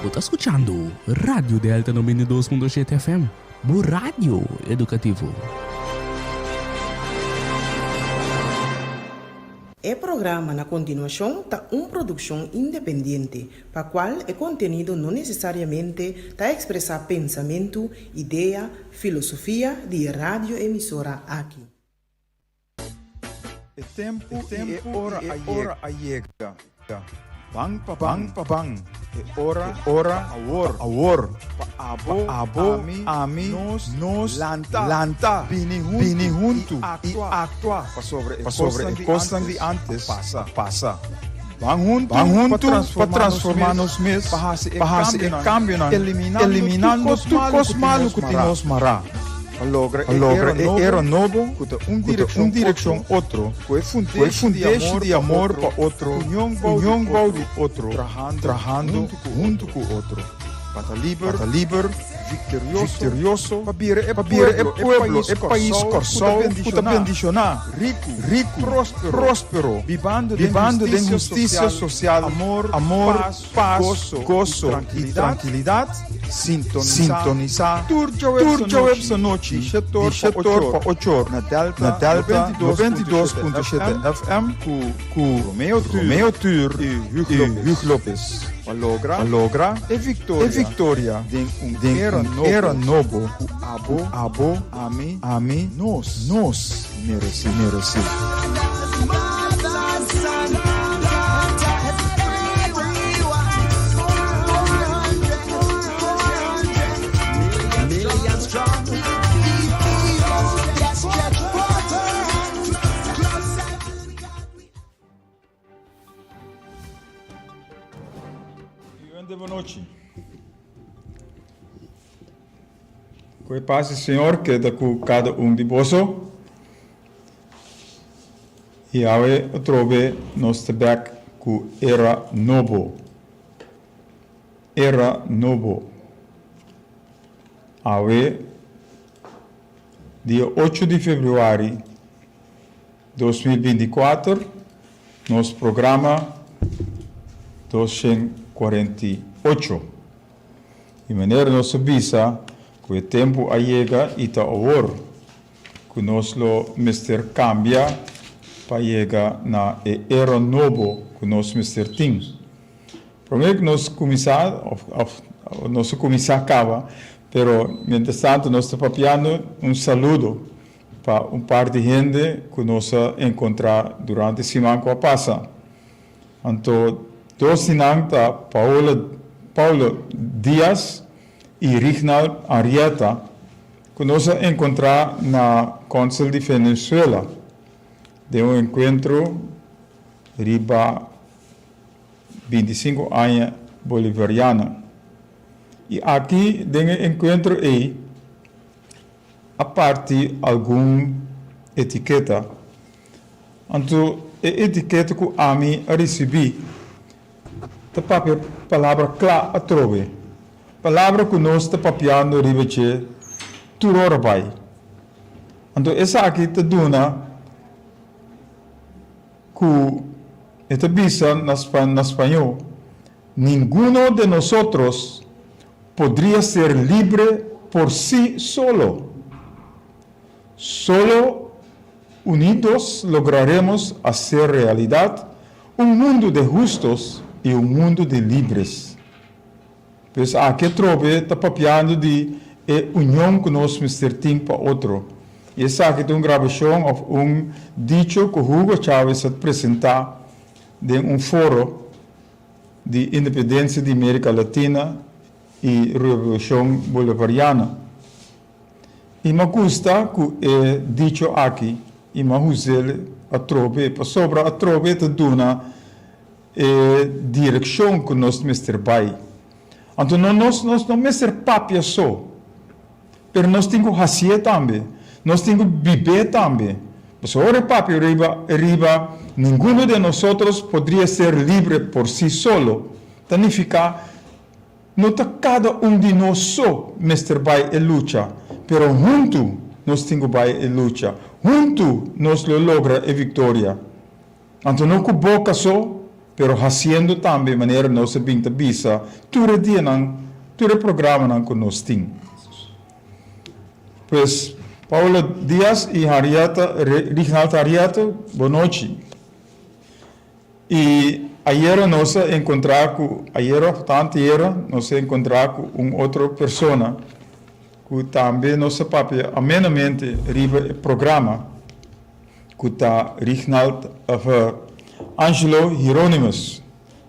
Bo ta skuchando Radio Delta 92.7 FM, bo radio edukativo. E programa na kontinuashon ta un produkshon independiente, pa kual e kontenido no nesesariamente ta ekspresá pensamentu, idea, filosofia di e radioemisora aki. E tempu i e ora a yega. Ban pa ban, pa ban. E ora, e ora ta awor, awor. Pa abo, abo, ami, ami, nos, nos, lanta, lanta, bini huntu, bini huntu i aktua, pasobra e pasobra e kosnan di antes pasa, pasa. Ban huntu, ban huntu pa transformá nos mes, pa hasi e pa hasi e kambionan, eliminando tur kos malu ku tin nos mará. Pa logra e logra e era nobo ku ta un direkshon otro, ku e fundeshi di amor pa otro, union bou di otro, trahando huntu ku otro. Pa ta liber, pa ta liber, viktorioso, pa bira e pueblo, e pais Kòrsou ku ta bendishoná, riku, riku, próspero, bibando den hustisia sosial, amor, Pas, goso i trankilidat, sintonisá tur djaweps anochi di shetor pa ochor na Delta 92.7 FM ku Romeo Tur i Hugh Lopez pa logra e viktoria den un era nobo ku abo, ami, nos meresé. Bonochi. Ku e pas di Señor keda ku kada un di boso. I awe atrobe nos ta bek ku era nobo. Era nobo. Awe dia ocho di februari 2024 nos programa 248. I manera nos a bisa ku e tempu a yega i ta awor ku nos lo mester kambia pa yega na e era nobo ku nos mester tin. Promé ku nos kuminsá òf òf nos a kuminsá kaba, pero mientrastantu nos ta papiando un saludo pa un par di hende ku nos a enkontrá durante siman ku a pasa. Anto dos di nan ta Paola Paulo Diaz i Rignald Henrietta ku nos a enkontrá na Kònsel di Venezuela den un enkuentro riba 25 aña bolivariano. I aki den e enkuentro ei a parti algun etiketa. Anto e etiketa ku ami a risibí ta papia palabra kla atrobe, palabra ku nos ta papiando riba dje tur ora bai. Anto esaki ta duna ku e ta bisa na spañó, Ninguno de nosotros podría ser libre por sí solo. Solo unidos lograremos hacer realidad un mundo de justos y un mundo de libres. Pues aki atrobe ta papiando di e union cu nos mester tin pa otro. Y esaki ta un grabacion of un dicho cu Hugo Chavez a presenta den un foro di independencia di America Latina y Revolucion Bolivariana. I m'a gusta ku e dicho aki i m'a hus'el atrobe pasobra atrobe ta duna e direkshon ku nos mester bai. Anto no nos nos no mester papia so, pero nos tin ku hasié tambe, nos tin ku bib'é tambe. Pasobra ora e papia riba riba ninguno de nosotros podria ser libre por si solo, ta nifiká No ta kada un di nos so mester bai e lucha, pero huntu nos tin ku bai e lucha. Huntu nos lo logra e viktoria. Anto no ku boka so, pero hasiendo tambe manera nos a bin ta bisa tur e dianan, tur e programanan ku nos tin. Pues, Paolo Diaz i Henrietta, Rignald Henrietta, bonochi. I ayera nos a enkontrá ku, ayera òf tantayera, nos a enkontrá ku un otro persona ku tambe nos a papia amenamente riba e programa ku ta Rignald òf Angelo Hieronymus.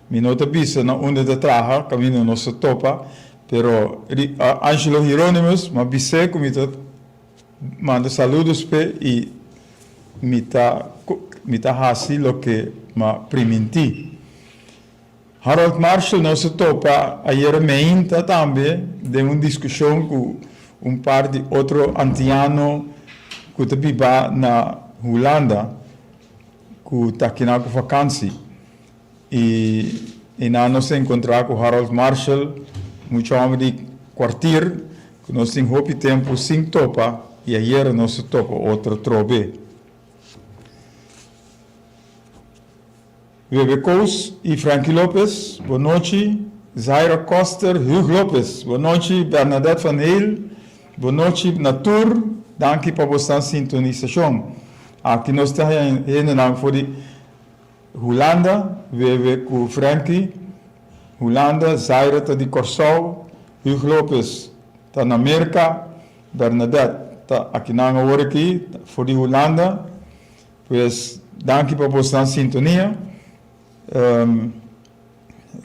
Mi no ta bisa na unda e ta traha, kaminda nos a topa, pero Angelo Hieronymus, mi a bis'é ku mi ta Manda saludos p'e i mi ta mi ta hasi loke m'a primintí. Harold Marshall nos a topa ayera meinta tambe den un diskushon ku un par di otro antiano ku ta biba na Hulanda ku ta kina ku vakansi. I einan nos a enkontrá ku Harold Marshall, mucha hòmber di kwartier ku nos tin hopi tempu sin topa i ayera nos a topa otro trobe. Webe Koos i Frankie Lopez, bo nochi. Zaira Koster, Hugh Lopez, bo nochi. Bernadette van Heel, bo nochi na tur. Danki pa bosnan sintonisashon. Aki nos ta haña hendenan for di Hulanda, Wewe ku Franky, Hulanda, Zaira ta di Kòrsou, Hugh Lopez ta na Merka, Bernadette ta akinan awor aki for di Hulanda. Pues danki pa bosnan sintonia.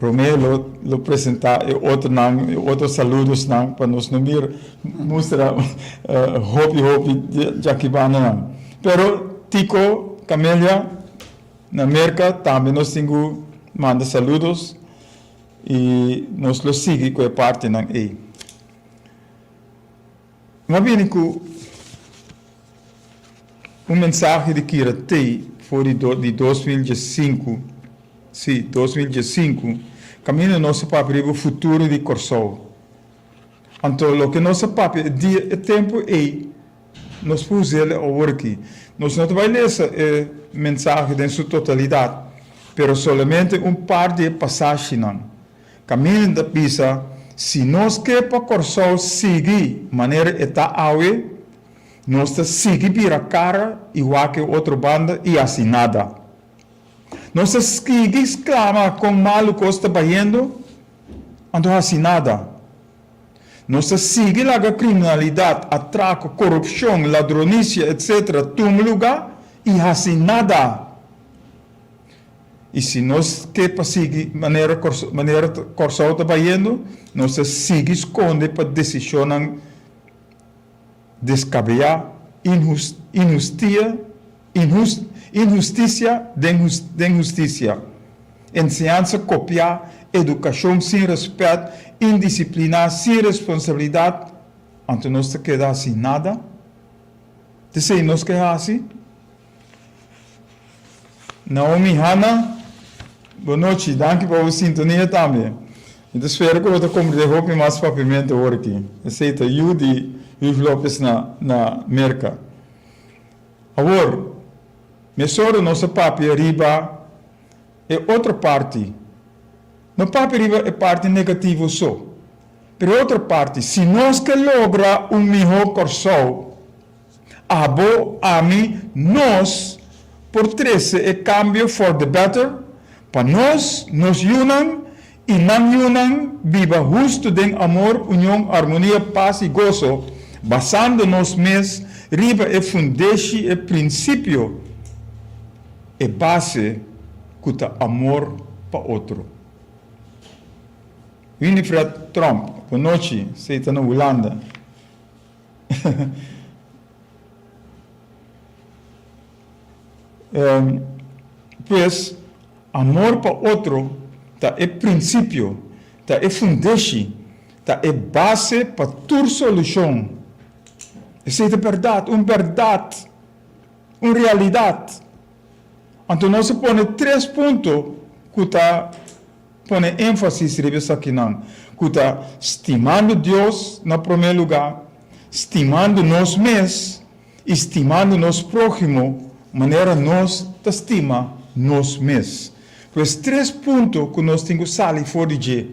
Romeo lo lo presenta e otronan, e otro saludosnan pa nos no mira mustra hopi hopi djakibandanan. Pero Tico Camelia na Merca tambe nos tin cu manda saludos y nos lo sigui cu e partinan ey. Mi a bini cu Un mensahe di Kira Tey for di di 2015, si, 2015, kaminda nos a papia riba futuro di Kòrsou. Anto loke nos a papia e dia, e tempu ei, nos por us'el awor aki. Nos no ta bai lesa e mensahe den su totalidat, pero solamente un par di e pasashinan. Kaminda ta bisa, si nos ke pa Kòrsou sigui manera e ta awe, Nos ta sigui bira kara i wak e otro banda i hasi nada. Nos ta sigui sklama kon malu kos ta bayendo, anto hasi nada. Nos ta sigui laga kriminalidat, atrako, korupshon, ladronisia, etc. Tuma lugá i hasi nada. I si nos ke pa sigui manera manera Kòrsou ta bayendo, nos ta sigui skonde pa desishonnan Deskabeyá, inhustia, inhustisia den hustisia, enseñansa kopiá, edukashon sin rèspèt, indisipliná, sin responsabilidat, anto nos ta keda hasi nada? T'esei nos ke hasi? Naomi Hanna, bo nochi, danki pa bo sintonia tambe. Mi ta spera ku bo ta komprendé hopi mas papiamentu awor aki. Esei ta yu di Huug Lopez na na Merka. Awor, mesora nos a papia riba e otro parti. No papia riba e parti negativo so, pero e otro parti, si nos ke logra un mihó Kòrsou, Abo, ami, nos por trese e kambio for the better pa nos, nos yunan i nan yunan biba hustu den amor, union, armonia, pas i goso, basando nos mes riba e fundeshi, e prinsipio, e base ku ta amor pa otro. Winifred Tromp, bonochi, esei ta na Hulanda. Pues, amor pa otro ta e prinsipio, ta e fundeshi, ta e base pa tur solushon. Esei ta bèrdat, un bèrdat, un realidat. Anto nos a pone tres punto ku ta Pone énfasis riba esakinan, ku ta stimando Dios na promé lugá, stimando nos mes i stimando nos próhimo manera nos ta stima nos mes. Pues tres punto ku nos tin ku sali for di dje.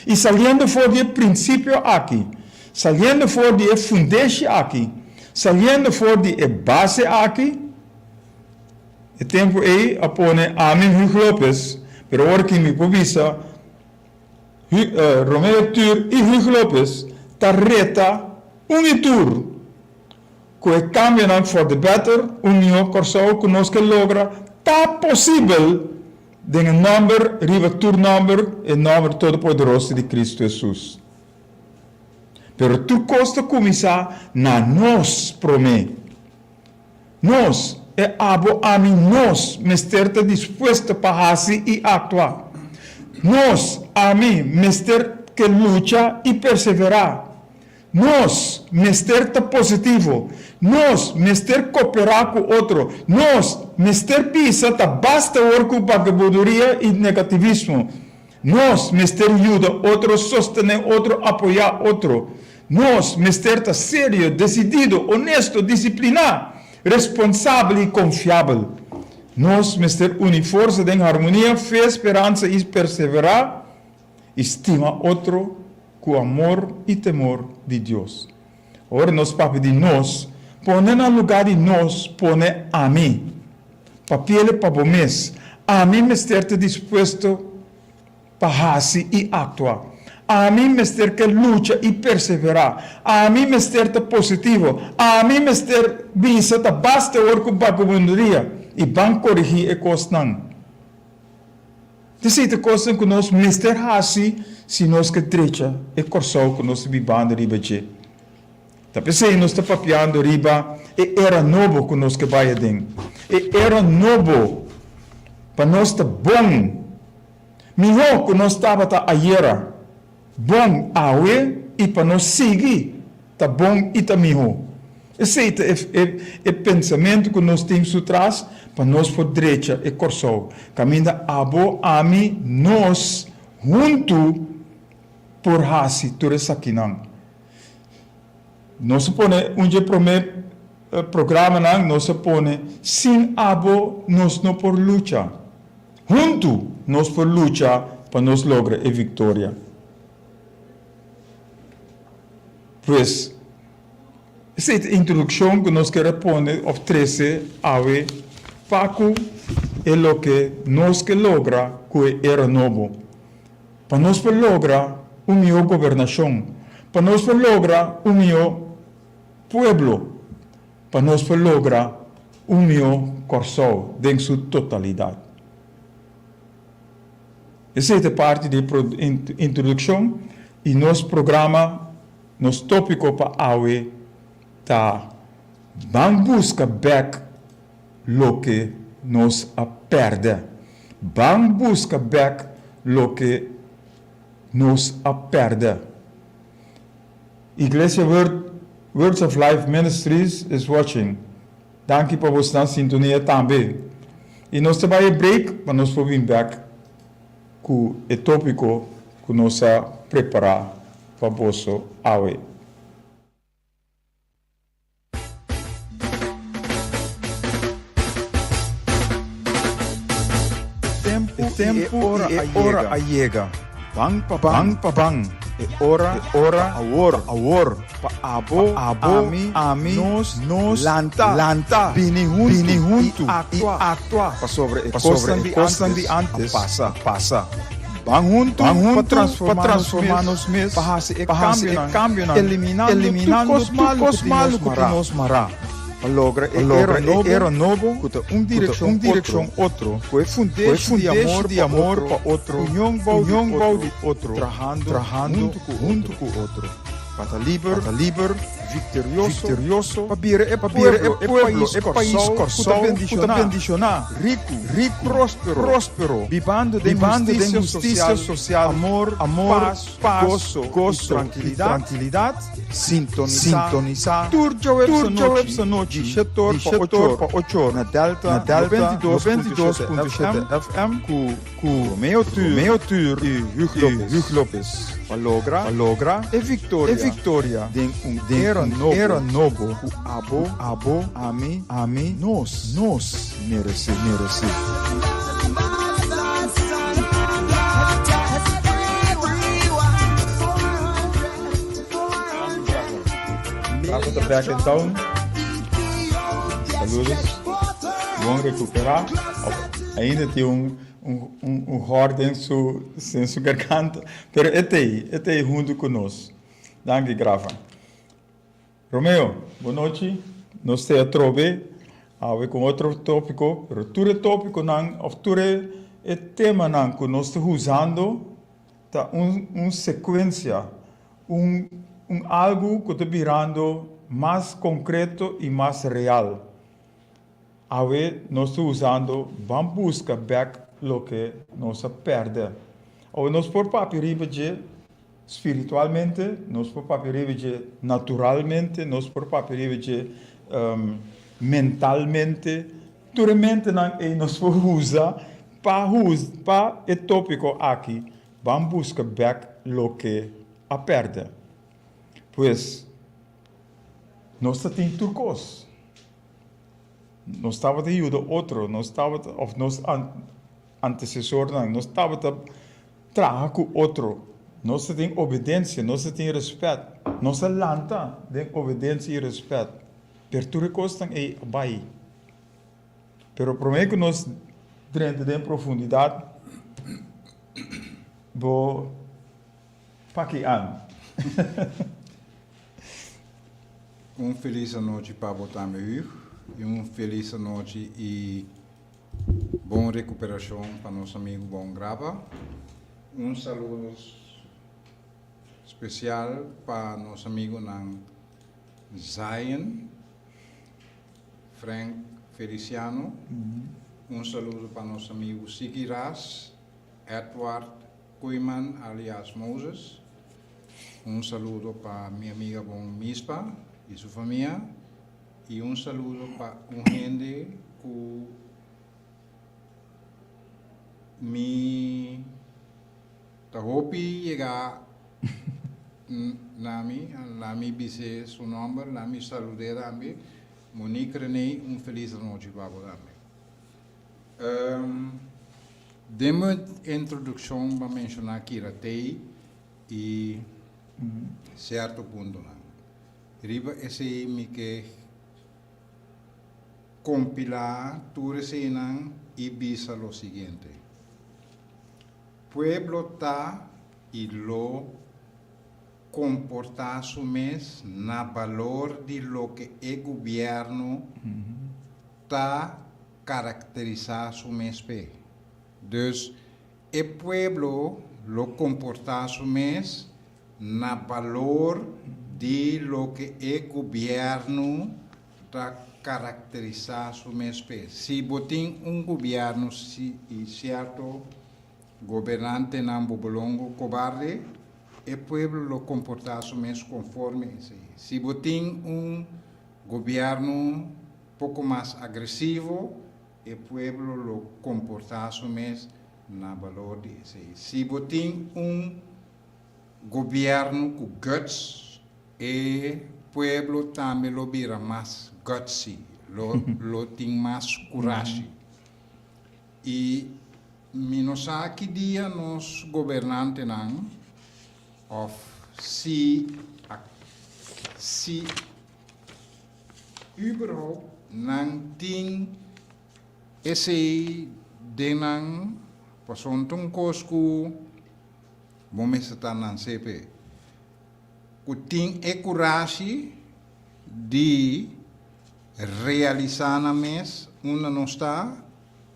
I saliendo for di e prinsipio aki, saliendo for di e fundeshi aki, saliendo for di e base aki, e tempu ei a pone ami Huug Lopez, pero ora ki mi por bisa Romeo Tur i Huug Lopez ta reta un i tur ku e kambionan for the better, un mihó Kòrsou ku nos ke logra ta posibel Den e nòmber riba tur nòmber, e nòmber todopoderoso di Kristu Hesus. Pero tur kos ta kuminsá na nos promé. Nos, e abo, ami, nos, mester ta dispuesto pa hasi i aktua. Nos, ami, mester ke lucha i perseverá. Nos mester ta positivo. Nos mester koperá ku otro. Nos mester bisa ta basta awor ku bagabuduria i negativismo. Nos mester yuda otro, sostené otro, apoyá otro. Nos mester ta serio, desidido, honesto, disipliná, responsabel i konfiabel. Nos mester uni forsa den harmonia, fe, speransa i perseverá. I stima otro ku amor i temor di Dios. Ora nos papia di nos, pone na lugá di nos pone ami. Papiele pa bo mes. Ami mester ta dispuesto pa hasi i aktua. Ami mester ke lucha i perseverá. Ami mester ta positivo. Ami mester bisa ta basta awor ku bagabunderia i ban korigí e kosnan. Esei ta kosnan ku nos mester hasi si nos ke drecha e Kòrsou ku nos ta bibando riba dje. Ta p'esei nos ta papiando riba e era nobo ku nos ke bai aden. E era nobo pa nos ta bon, mihó ku nos tabata ayera. Bon awe i pa nos sigui ta bon i ta mihó. Esei ta e e pensamentu ku nos tin su tras pa nos por drecha e Kòrsou kaminda abo, ami, nos huntu por hasi tur esakinan. Nos a pone un dje promé programanan nos a pone sin abo nos no por lucha. Huntu nos por lucha pa nos logra e viktoria. Pues, esei ta e introdukshon ku nos kier a pone òf trese awe pa ku e loke nos ke logra ku e era nobo. Pa nos por logra un mihó gobernashon, pa nos por logra un mihó pueblo. Pa nos por logra un mihó Kòrsou den su totalidat. Esei ta parti di e introdukshon i nos programa, nos tópiko pa awe ta Ban buska bèk loke nos a pèrdè. Ban buska bèk loke nos a pèrdè. Iglesia Word Words of Life Ministries is watching. Danki pa bosnan sintonia tambe. I nos ta bai e break pa nos por bin bek ku e topiko ku nos a prepara pa boso awe. E tempu i e ora a yega. Ban pa ban, pa ban. E ora, e ora, awor, awor. Pa abo, abo, ami, ami, nos, nos, lanta, lanta, bini huntu, bini huntu, i aktua, pasobra e kosnan di kosnan di antes a pasa, pasa. Ban huntu, ban huntu pa transformá, pa transformá nos mes, pa hasi e kambionan, eliminando, eliminando tur kos malu ku tin nos mará. Pa logra e era nobo, era nobo ku ta un direkshon, un direkshon otro, ku e fundeshi di amor, di amor pa otro, union bou, union bou di otro, trahando, trahando huntu ku, huntu ku otro. Pa ta liber, pa ta liber, viktorioso, viktorioso, pa bira e pa bira e pueblo, e pais Kòrsou ku ta bendishoná, riku, riku, próspero, próspero, bibando den bibando den hustisia sosial, amor, amor, pas, pas, goso, goso i trankilidat. Sintonisá, sintonisá tur djaweps anochi, di shetor pa ochor, na Delta, na Delta 92.7 FM ku ku Romeo Tur, Romeo Tur i Hugh Lopez, Hugh Lopez pa logra, pa logra e viktoria, e viktoria den un den era nobo, era nobo ku abo, abo, ami, ami, nos, nos meresé, meresé. Grafa ta bek in town. Saludos. Bon recuperá. Ainda tin un un un hòr den su den su garganta, pero e t'ei, e t'ei huntu ku nos. Danki Grafa. Romeo, bon nochi. Nos te atrobe awe ku otro tópiko, pero tur e tópikonan òf tur e e temanan ku nos ta usando ta un un sekuensia, un un algu ku ta birando mas konkreto i mas real. Awe nos ta usando ban buska bèk loke nos a pèrdè. Awe nos por papia riba dje spiritualmente, nos por papia riba dje naturalmente, nos por papia riba dje mentalmente. Tur e mentenan ei nos por usa pa pa e tópiko aki, ban buska bèk loke a pèrdè. Pues, nos ta tin tur kos. Nos tabata yuda otro, nos tabata, of nos antesesornan, nos tabata traha ku otro, nos ta tin obedensia, nos ta tin rèspèt, nos a lanta den obedensia i rèspèt, pero tur e kosnan ei a bai. Pero promé ku nos drenta den profundidat, bo paki an. Un felis anochi pa bo tambe Hug y un felis anochi y bon recuperacion pa nos amigo Bon Graba. Un saludo special pa nos amigonan Zion, Frank Feliciano, un saludo pa nos amigo Siki Ras, Edward Koeiman alias Moses. Un saludo pa mi amiga bon Mispa y su famia y un saludo pa un hende cu mi ta hopi yega na mi, la mi bis'e su nomber, la mi salud'e tambe, Monique Rene, un feliz anochi pa bo tambe. Den mi introduccion bo a menciona Kira Tey y cierto puntonan. Riba esey mi ke compila tur eseynan y bisa lo siguiente. Pueblo ta y lo comporta su mes na balor di loke e gobierno ta karakterisá su mes p'e. Dus, e pueblo lo komportá su mes na balor di loke e gobièrnu ta karakterisá su mes p'e. Si bo tin un gobièrnu i sierto gobernantenan bobolongo kobarde, e pueblo lo komportá su mes konforme esei. Si bo tin un gobièrnu Poko mas agresivo, e pueblo lo komportá su mes na balor di esei. Si bo tin un gobièrnu ku guts, e pueblo tambe lo bira mas gutsy, lo lo tin mas kurashi. I mi no sa ki dia nos gobernantenan òf si a si. Überhaupt nan tin esey den nan pasobra ta un kos ku bo mester ta nan sepe ku tin e kurashi di realisa nan mes unda nos ta,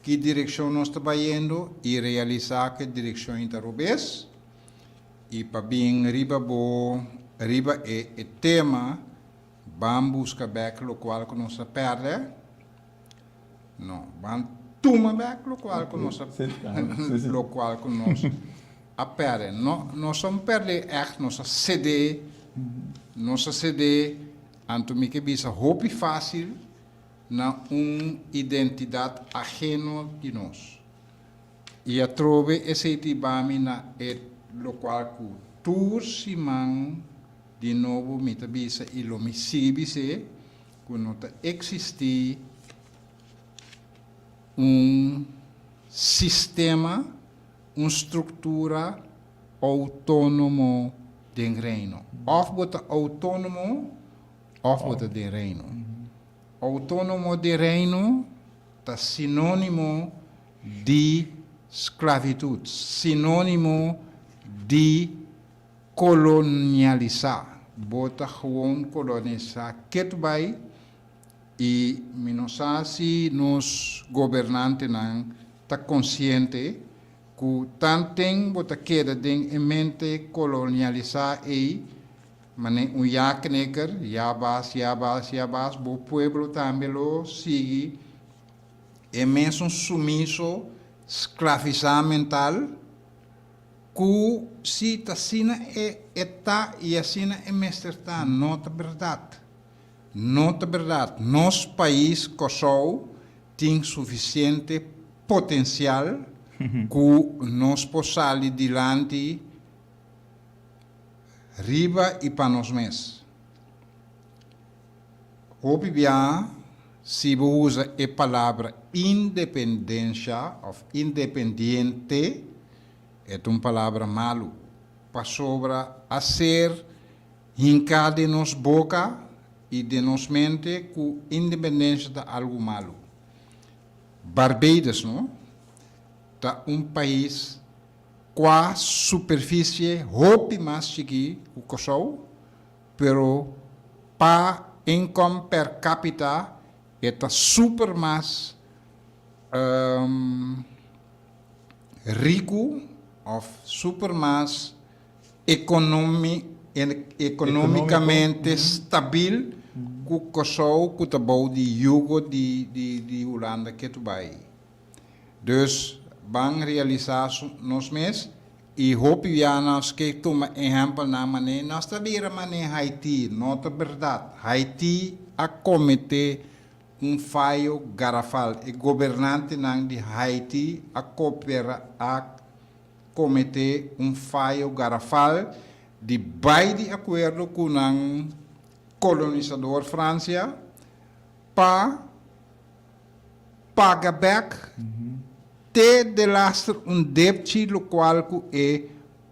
ki direkshon nos ta bayendo i realisa ku e direkshon ei ta robes i pa bin riba bo riba e tema. Ban buska bek lokual ku nos a pèrdè? No, ban tuma bek lokual ku nos a lokual ku nos a pèrdè. No, nos a pèrdè ègt, nos a sedé, nos a sedé, anto mi ke bisa hopi fásil na un identidat aheno di nos. I atrobe esei ta hiba mi na e lokual ku tur siman Di nobo mi ta bisa i lo mi sigui bis'é ku no ta eksistí un sistema, un struktura outónomo den Reino. Òf bo ta outónomo. Òf bo ta den Reino. Outónomo den Reino ta sinónimo di sklavitut, sinónimo di kolonialisá. Bo ta gewoon kolonisá ketu bai i mi no sa si nos gobernantenan ta konsiente ku tanten bo ta keda den e mente kolonialisá ei, Mane un ja-knikker, ja baas, ja baas, ja baas, bo pueblo tambe lo sigui e mesun sumiso sklavisá mental ku si ta asina e e ta i asina e mester ta. No ta bèrdat. No ta bèrdat. Nos pais Kòrsou tin sufisiente potensial ku nos por sali dilanti Riba i pa nos mes. Hopi biaha si bo usa e palabra independensha òf independiente e ta un palabra malu, pasobra a ser hinká den nos boka i den nos mente ku independensha ta algu malu. Barbados no ta un pais Kua superfisie hopi mas chikí ku Kòrsou, pero pa inkom per kapita e ta super mas riku òf super mas ekonómikamente stabil ku Kòrsou ku ta bou di yugo di Hulanda ketu bai. Dus ban realisá nos mes i hopi bia nos ke tuma ehèmpelnan manera nos ta bira manera Haití. No ta bèrdat. Haití a kometé un fayo garafal. E gobernantenan di Haití a koperá a kometé un fayo garafal di bai di akuerdo ku nan kolonisador Fransia pa paga bek te delaster un depchi lokual ku e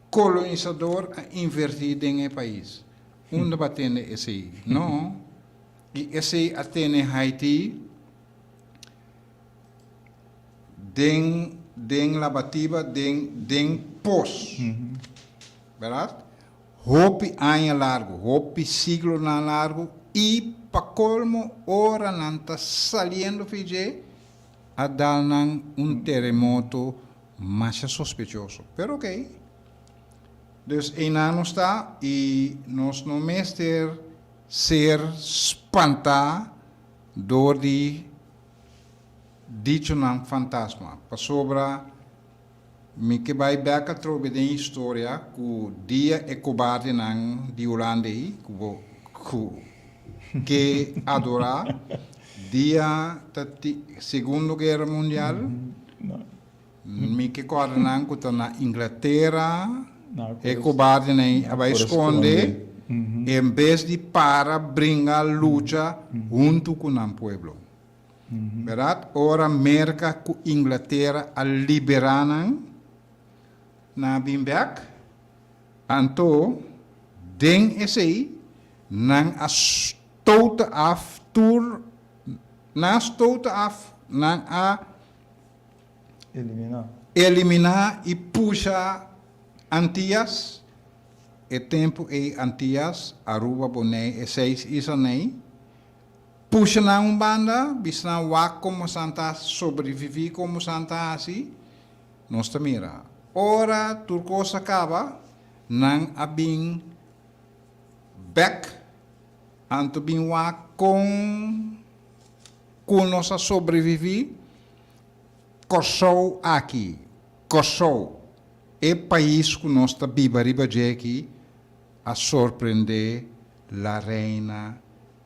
kolonisador a invertí den e pais. Unda bo a tende esei? No. I esei a tene Haiti den den labatiba, den den pos. Bèrdat? Hopi aña largu, hopi siglonan largu i pa kolmo ora nan ta saliendo fi dje, a dal nan un teremoto masha sospechoso. Pero okey. Dus einan nos ta i nos no mester ser spantá dor di dichonan fantasma, pasobra Mi ke bai bek atrobe den historia ku dia e kobardenan di Hulanda ei ku bo ku ke adorá dia ta ti Segundo Guera Mundial mi ke kòrda nan ku ta na Inglatera e kobardenan ei a bai skonde en bes di para bringa lucha huntu ku nan pueblo. Berdad? Ora Merca cu Inglatera a libera nan, nan a bin bek. Anto, den esey, nan a stoute af tur, nan a stoute af, nan a Elimina. elimina y pusha Antillas. E tempo ey Antillas, Aruba, Bonaire, e seis islanan ey, Pusha nan un banda, bisa nan wak komo san ta sobreviví komo san ta hasi, nos ta mira. Ora tur kos a kaba, nan a bin bèk, anto bin wak kon ku nos a sobreviví. Kòrsou aki, Kòrsou, e pais ku nos ta biba riba dje aki, a sorprendé La Reina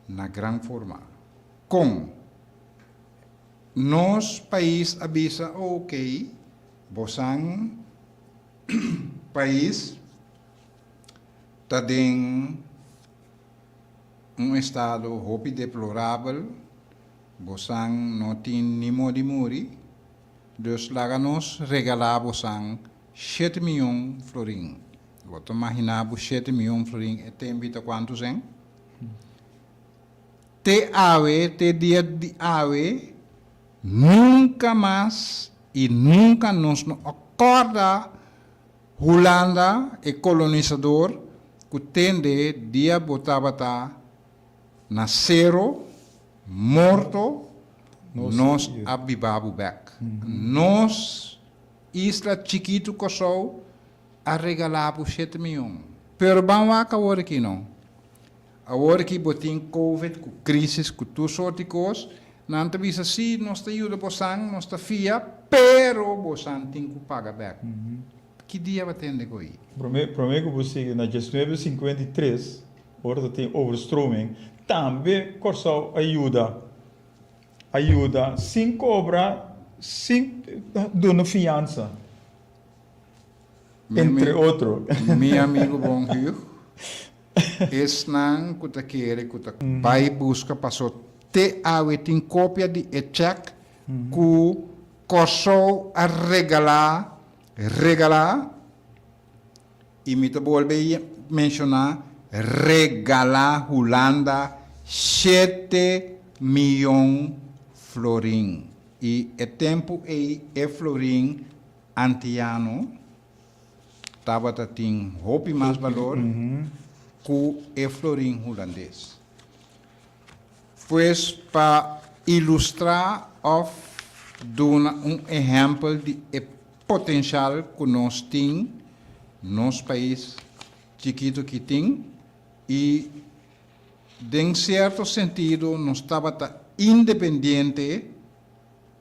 na gran forma. Kon? Nos pais a bisa ok, bosan pais ta den un estado hopi deplorabel, bosan no tin ni modi muri, dus laga nos regala bosan shete miyon florin. Bo ta magina bo shete miyon florin e tempi ta kuantu sen? Te awe, te dia di awe, nunka mas i nunka nos no a kòrda Hulanda, e kolonisador, ku tende dia bo tabata na sero, morto, nos a biba bo bèk. Nos isla chikitu Kòrsou a regalá bo shete mion. Pero ban wak awor aki no. Awor ki bo tin covid ku crisis ku tur sort di kos, nan ta bisa si nos ta yuda bosan, nos ta fia, pero bosan tin ku paga bek. Ki dia bo tende ku ei? Prome prome ku bo sigui na diesnuebe sinkuenta i tres, ora ta tin overstroming, tambe Kòrsou a yuda, a yuda sin kobra, sin duna fiansa. Entre otro. Mi amigo bon Hugh, esnan ku ta kere ku ta bai buska paso te awe tin kopia di e chèk ku Kòrsou a regalá, regalá, i mi ta bolbe menshoná, regalá Hulanda shete miyon florin. I e tempu ei e florin Antiano tabata tin hopi mas balor ku e florin hulandes. Pues pa ilustrá òf duna un ehèmpel di e potenshal ku nos tin, nos pais chikitu ki tin, i den sierto sentido nos tabata independiente,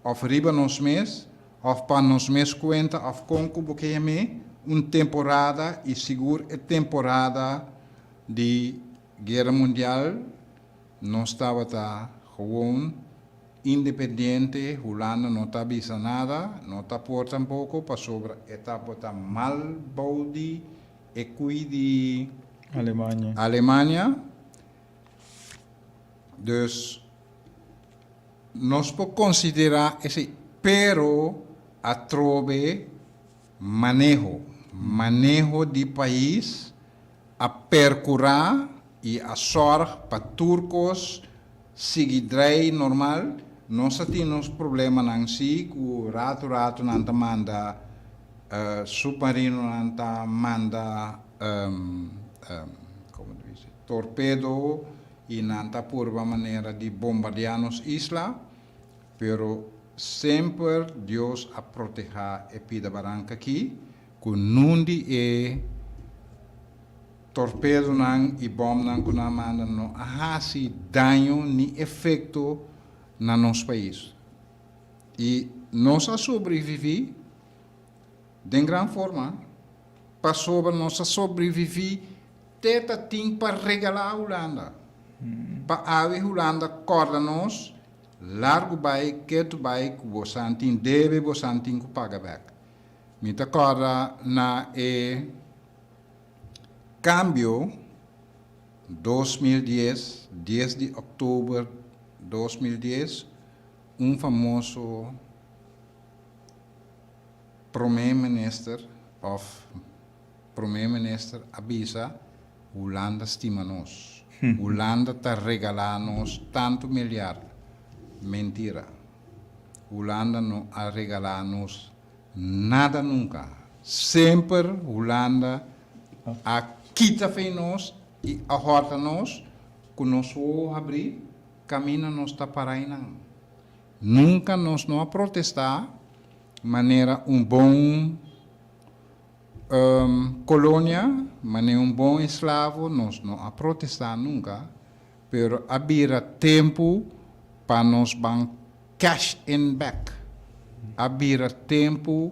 òf riba nos mes, òf pa nos mes kuenta òf kon ku bo ke yam'é, un temporada i sigur e temporada di Guera Mundial nos tabata gewoon independiente, Hulanda no ta bisa nada, no ta por tampoko pasobra e tabata mal bou di e kui di Alemania. Alemania, dus. Nos por konsiderá esei, pero atrobe maneho, maneho di pais a perkurá i a sòrg pa tur kos sigui drei normal. Nos a tin nos problemanan sí ku ratu ratu nan ta manda supmarinonan ta manda komo ta bisa torpedo i nan ta purba manera di bombardiá nos isla, pero semper Dios a protehá e pida baranka akí ku nun di e torpedonan i bòmnan ku nan a manda no a hasi daño ni efekto na nos pais. I nos a sobreviví den gran forma pasobra nos a sobreviví Te ta tin pa regalá Hulanda. Pa awe Hulanda kòrda nos, largu bai, ketu bai ku bosan tin debe, bosan tin ku paga bèk. Mi ta kòrda na e kambio 2010, dies di òktober 2010, un famoso promé minister òf Prome Minister a bisa, Hulanda stima nos. Hulanda ta regalá nos tantu milyard. Mentira. Hulanda no a regalá nos nada nunka. Semper Hulanda a kita fei nos i a hòrta nos ku nos wowo habrí kaminda nos ta pará einan. Nunka nos no a protestá manera un bon. Colonia, manera un bon esclavo nos no a protesta nunca, pero a bira tempo pa nos ban cash in back. A bira tempo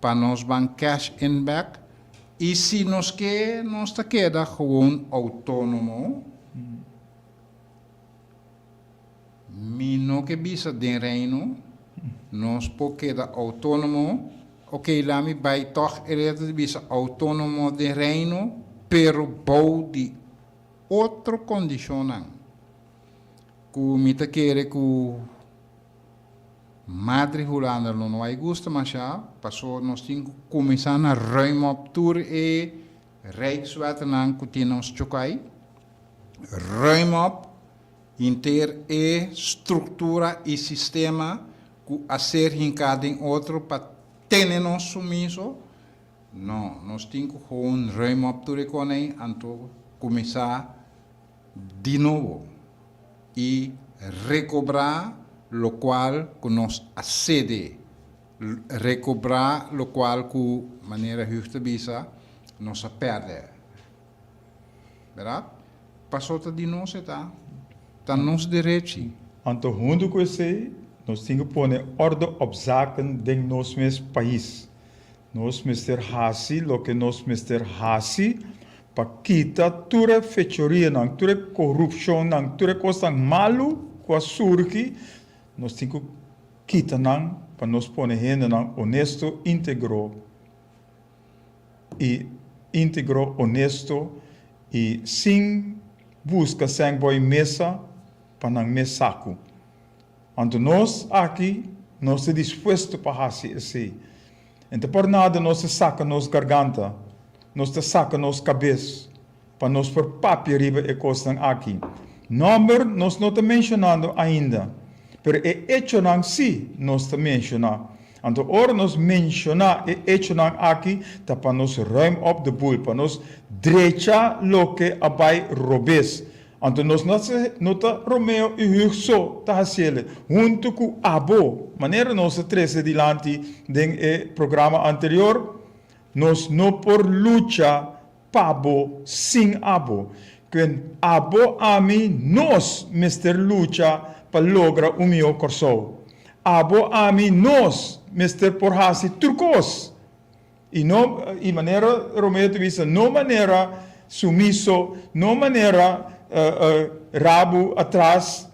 pa nos ban cash in back y si nos ke nos ta keda gewoon autonomo. Mi no ke bisa den Reino nos por keda outónomo, oké la mi bai tòg e reda di bisa outónomo den Reino pero bou di otro kondishonnan ku mi ta kere ku Madre Hulanda lo no a gusta mashá paso nos tin ku kuminsá na ruim op tur e Rijkswetnan ku tin nos chokai, ruim op. Henter e struktura i sistema ku a ser hinká den otro pa tene nos sumiso, no, nos tin ku gewoon ruim op tur e konei anto kuminsá di nobo i rekobrá lokual ku nos a sede, rekobrá lokual ku, manera Hugh ta bisa, nos a pèrdè. Bèrdat? Paso ta di nos e ta. Ta nos derechi. Anto huntu ku esei nos tin ku pone orde op zaken den nos mes pais. Nos mester hasi loke nos mester hasi pa kita tur e fechorianan, tur e korupshonnan, tur e kosnan malu ku a surgi, nos tin ku kita nan pa nos pone hendenan onesto, íntegro i íntegro, onesto i sin buska sèn boi mesa pa nan mes saku. Anto nos aki nos ta dispuesto pa hasi esei. En ta por nada nos ta saka nos garganta, nos ta saka nos kabes pa nos por papia riba e kosnan aki. Nòmber nos no ta menshonando ainda, pero e echonan sí nos ta menshoná. Anto ora nos menshoná e echonan aki ta pa nos ruim op de boel, pa nos drecha loke a bai robes. Anto nos no ta Romeo i Hugh so ta hasiele, huntu ku abo, manera nos a trese dilanti den e programa anterior, nos no por lucha pa bo sin abo. Kuen abo, ami, nos mester lucha pa logra un mihó Kòrsou. Abo, ami, nos mester por hasi tur kos. I no, i manera Romeo ta bisa, no manera sumiso, no manera rabu atras,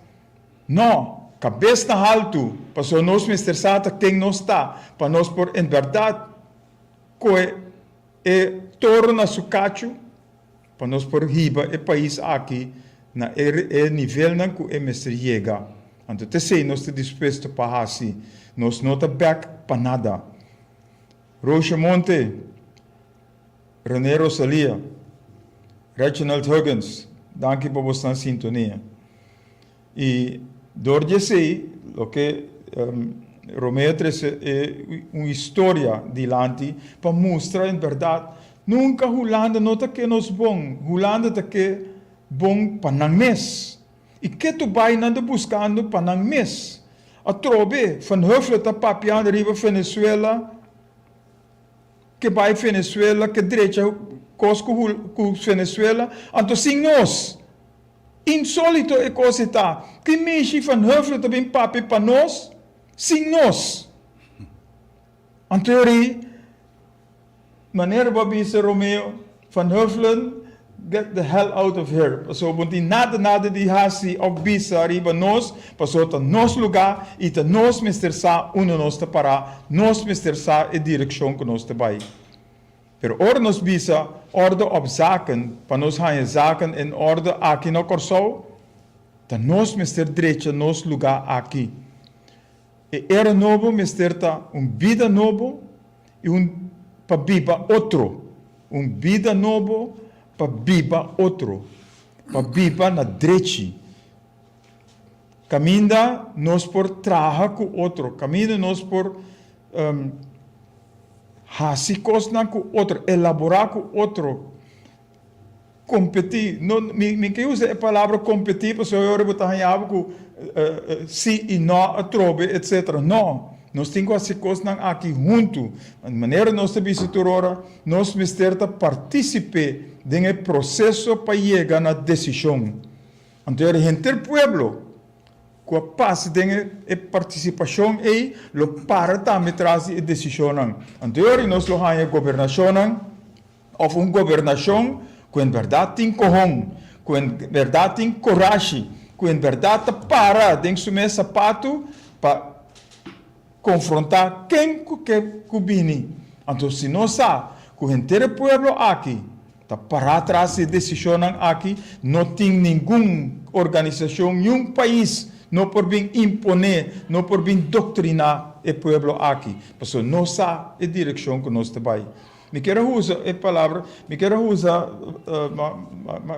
no, kabes na haltu, pasobra nos mester sa ta ken nos ta, pa nos por en bèrdat kohe e toro na su kachu, pa nos por hiba e pais aki na e nivelnan ku e mester yega. Anto t'esei nos ta dispuesto pa hasi, nos no ta bèk pa nada. Roosje Monte, René Rosalia, Reginald Huggins, danki pa bosnan sintonia. I dor di esei, loke Romeo trese e un historia dilanti pa mustra en bèrdat, nunka Hulanda no ta ke nos bon, Hulanda ta ke bon pa nan mes. I ke tu bai nan ta buskando pa nan mes. Atrobe, Van Huffelen ta papiando riba Venezuela, ke bai Venezuela, ke drecha kos ku ku Venezuela, anto sin nos. Insolito e kos e ta. Ki mishi Van Huffelen ta bin papia pa nos sin nos? Anto yori. Manera bo a bisa Romeo, Van Huffelen, get the hell out of here, pasobra bo no tin nada nada di hasi of bisa riba nos, pasobra ta nos lugá i ta nos mester sa unda nos ta pará, nos mester sa e direkshon ku nos ta bai. Pero ora nos bisa orde op zaken, pa nos haña zaken en orde aki na Kòrsou, ta nos mester drecha nos lugá aki. E era nobo mester ta un bida nobo i un pa biba otro. Un bida nobo pa biba otro, pa biba na drechi. Kaminda nos por traha ku otro, kaminda nos por hasi kosnan ku otro, elaborá ku otro. Kompetí, no, mi mi ke usa e palabra kompetí pasobra ora bo ta haña bo ku sí i no atrobe etsetera. No, nos tin ku hasi kosnan aki huntu. Manera nos ta bisa tur ora, nos mester ta partísipe den e proseso pa yega na desishon. Anto ora henter pueblo ku a pasa den e partisipashon ei lo para tambe tras di e desishonnan. Anto ora nos lo haña gobernashonnan. Of un gobernashon ku en bèrdat tin kohon, ku en bèrdat tin korashi, ku en bèrdat ta para den su mes sapatu pa konfrontá ken ku ke ku bini. Anto si nos sa ku henter e pueblo aki ta pará tras di e desishonnan aki, no tin ningun organisashon, niun pais no por bin imponé, no por bin doktriná e pueblo aki, pasobra nos sa e direkshon ku nos ta bai. Mi kier a usa e palabra, mi kier a usa, ma, ma, ma.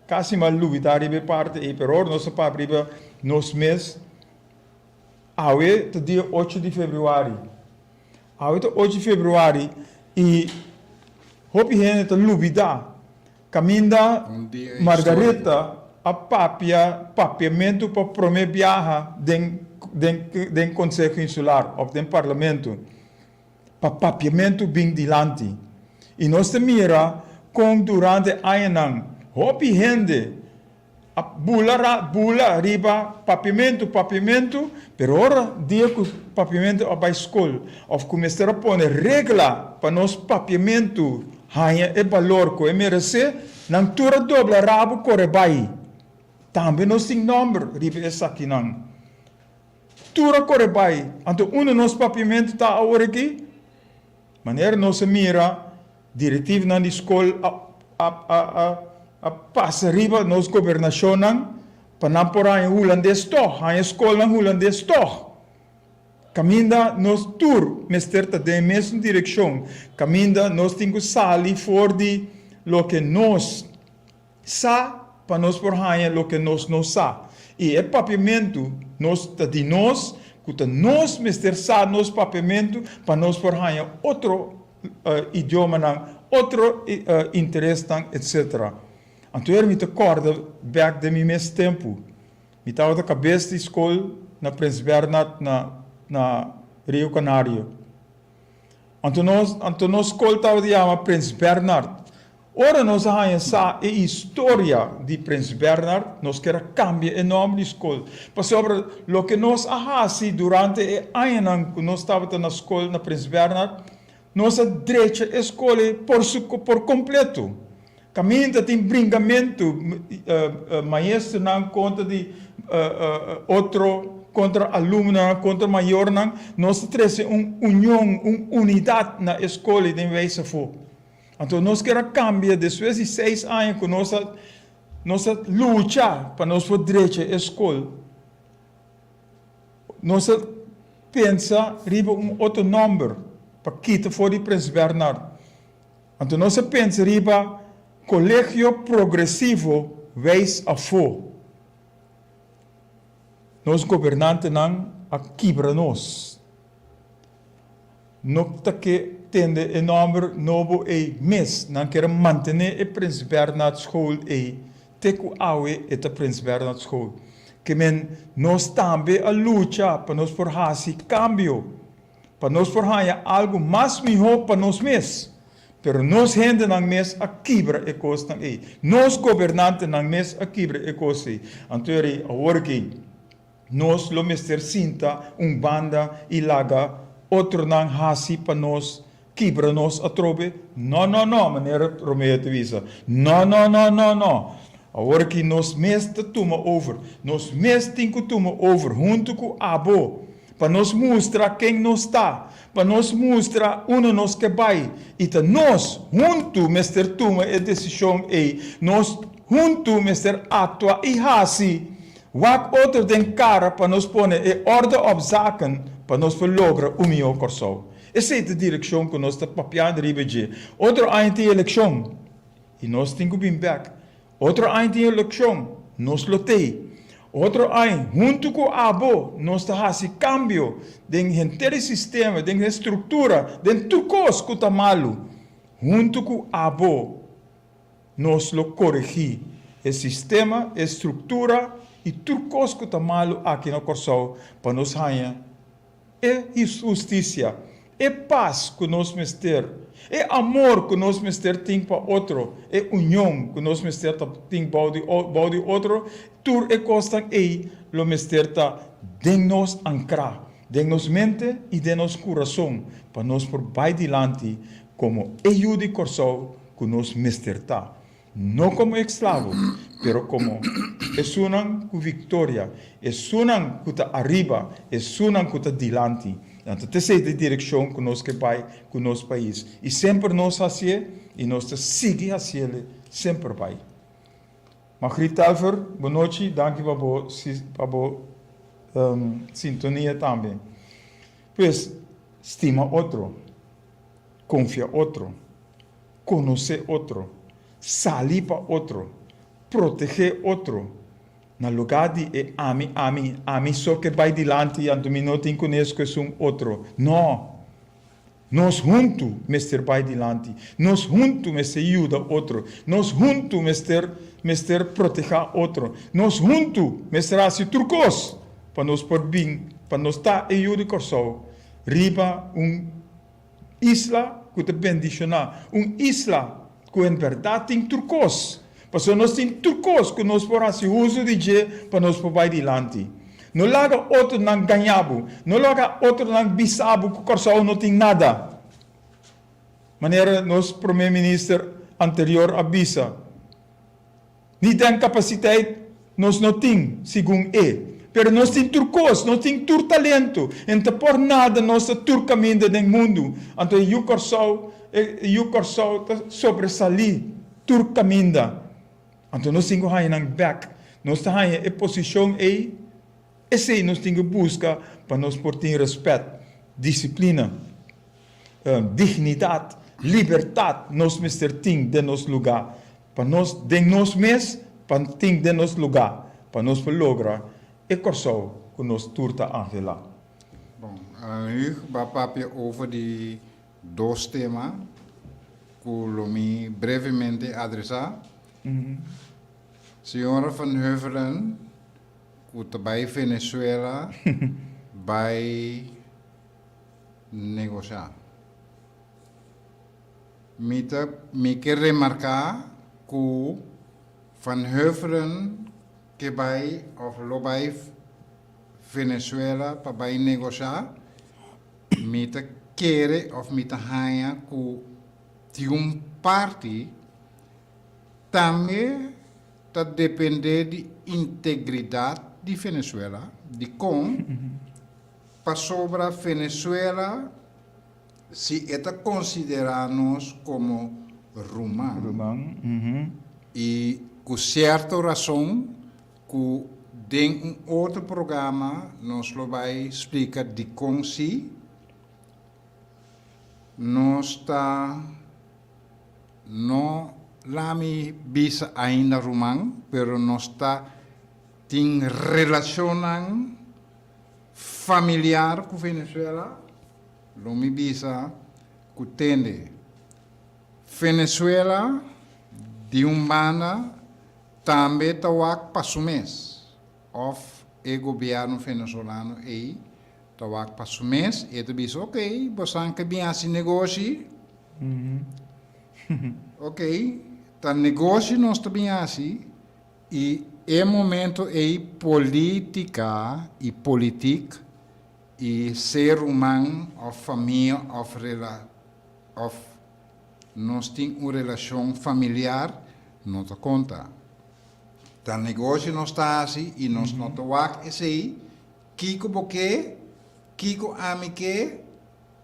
Kasi m'a lubidá riba e parti ei, pero ora nos a papia riba nos mes, awe ta dia ocho di febrüari. Awe ta ocho di febrüari i hopi hende ta lubidá kaminda Margaretha a papia papiamentu pa promé biaha den den den Konseho Insular òf den Parlamento. Pa papiamentu bin dilanti. I nos ta mira kon durante añanan hopi hende a bula ra bula riba papiamentu, papiamentu, pero ora dia ku papiamentu a bai skol òf ku mester a pone regla pa nos papiamentu haña e balor ku e meresé, nan tur a dobla rabu kore bai. Tambe nos tin nòmber riba esakinan. Tur a kore bai. Anto unda nos papiamentu ta awor aki? Manera nos a mira, direktivnan di skol a a a a a pasa riba nos gobernashonnan pa nan por haña hulandes tòg, haña skolnan hulandes tòg. Kaminda nos tur mester ta den e mesun direkshon, kaminda nos tin ku sali for di loke nos Sa pa nos por haña loke nos no sa. I e papiamentu nos ta di nos, ku ta nos mester sa nos papiamentu pa nos por haña otro idiomanan, otro interesnan, etc. Anto er mi ta kòrda bèk den mi mes tempu. Mi tabata kabes di skol na Prins Bernhard na na Rio Canario. Anto nos anto nos skol tabata yama Prins Bernhard. Ora nos a haña sa e historia di Prins Bernhard, nos ker a kambia e nòmber di skol. Pasobra loke nos a hasi durante e añanan ku nos tabata na skol na Prins Bernhard, nos a drecha e skol ei por su por kompleto. Kaminda tin bringamentu, maestronan kontra di otro, kontra alumnonan, kontra mayornan, nos ta trese un union, un unidat na e skol ei den Wijs Afó. Anto nos kier a kambia despues di seis aña ku nos a nos a lucha pa nos por drecha e skol. Nos a pensa riba un otro nòmber pa kita for di Prins Bernhard. Anto nos a pensa riba Kolegio Progresivo Wijs Afó. Nos gobernantenan a kibra nos. No ta ke tende e nòmber nobo ei mes. Nan kier a mantené e Prins Bernhard School ei te ku awe e ta Prins Bernhard School. Ke men nos tambe a lucha pa nos por hasi kambio, pa nos por haña algu mas mihó pa nos mes. Pero nos hendenan mes a kibra e kosnan ei. Nos gobernantenan mes a kibra e kos ei. Anto e awor aki. Nos lo mester sinta un banda i laga otronan hasi pa nos kibra nos atrobe? No, no, no, manera Romeo ta bisa. No, no, no, no, no! Awor aki nos mes ta tuma over. Nos mes tin ku tuma over huntu ku abo pa nos mustra ken nos ta, pa nos mustra unda nos ke bai. I ta nos huntu mester tuma e desishon ei. Nos huntu mester aktua i hasi Wak otro den kara pa nos pone e orde op zaken pa nos por logra un mihó Kòrsou. Esei ta direkshon ku nos ta papiando riba dje. Otro aña tin elekshon i nos tin ku bin bèk. Otro aña tin elekshon, nos lo tei. Otro aña huntu ku abo nos ta hasi kambio den henter e sistema, den e struktura, den tur kos ku ta malu. Huntu ku abo. Nos lo koregí e sistema, e struktura i tur kos ku ta malu aki na Kòrsou pa nos haña e hustisia, e pas ku nos mester, e amor ku nos mester tin pa otro, e union ku nos mester ta tin bou di bou di otro, tur e kosnan ei lo mester ta den nos ankrá, den nos mente i den nos kurason pa nos por bai dilanti komo e yu di Kòrsou ku nos mester ta, no komo esklabo, pero komo esunnan ku viktoria, esunnan ku ta ariba, esunnan ku ta dilanti. Anto ta esei ta e direkshon ku nos ke bai ku nos pais. I semper nos hasié i nos ta sigui hasiele semper bai. Margriet Telfer, bonochi, danki pa bo pa bo sintonia tambe. Pues, stima otro, konfia otro. Konosé otro, sali pa otro. Protegé otro. Na lugá di e ami, ami, ami so ke bai dilanti anto mi no tin kunes ku esun otro. No! Nos huntu mester bai dilanti. Nos huntu mester yuda otro. Nos huntu mester mester protehá otro. Nos huntu mester hasi tur kos pa nos por bin, pa nos ta e yu di Kòrsou riba un isla ku ta bendishoná, un isla ku en bèrdat tin tur kos, pasobra nos tin tur kos ku nos por hasi uso di dje pa nos por bai dilanti. No laga otronan gaña bo, no laga otronan bisa bo ku Kòrsou no tin nada. Manera nos promé minister anterior a bisa. Ni den kapasiteit nos no tin, segun e. Pero nos tin tur kos, nos tin tur talento. En ta por nada nos ta tur kaminda den mundu. Anto e yu Kòrsou, e yu Kòrsou ta sobresalí tur kaminda. Anto nos tin ku haña nan bèk. Nos ta haña e posishon ei, esei nos tin ku buska pa nos por tin rèspèt, disiplina, dignidat, libertat nos mester tin den nos lugá. Pa nos den nos mes, pa tin den nos lugá, pa nos por logra e Kòrsou ku nos tur ta anhelá. Bon, Huug ba papia over di dos tema ku lo mi brevemente adresá. Señora van Heuvelen ku ta bai Venezuela bai negoshá. Mi ta mi ke remarká ku Van Heuvelen ke bai òf lo bai Venezuela pa bai negoshá, mi ta kere òf mi ta haña ku tin un parti tambe ta dependé di integridat di Venezuela, dikon? Pasobra Venezuela. Si e ta konsiderá nos komo ruman. Ruman, I ku sierto rason ku den un otro programa nos lo bai splika dikon si nos ta no lami bisa ainda ruman pero nos ta tin relashonnan familiar ku Venezuela. Lo mi bisa ku tende. Venezuela di un banda tambe ta wak pa su mes of e gobierno venezolano ey ta wak pa su mes e ta bisa ok bosan ke bin hasi negoshi ok ta negoshi nos ta bin hasi y e momento ey politica y politik E ser human of famia of rela of nos tin un relacion familiar no ta conta. Ta negoshi nos ta haci y nos no ta wak esey, kico bo ke, kico ami ke,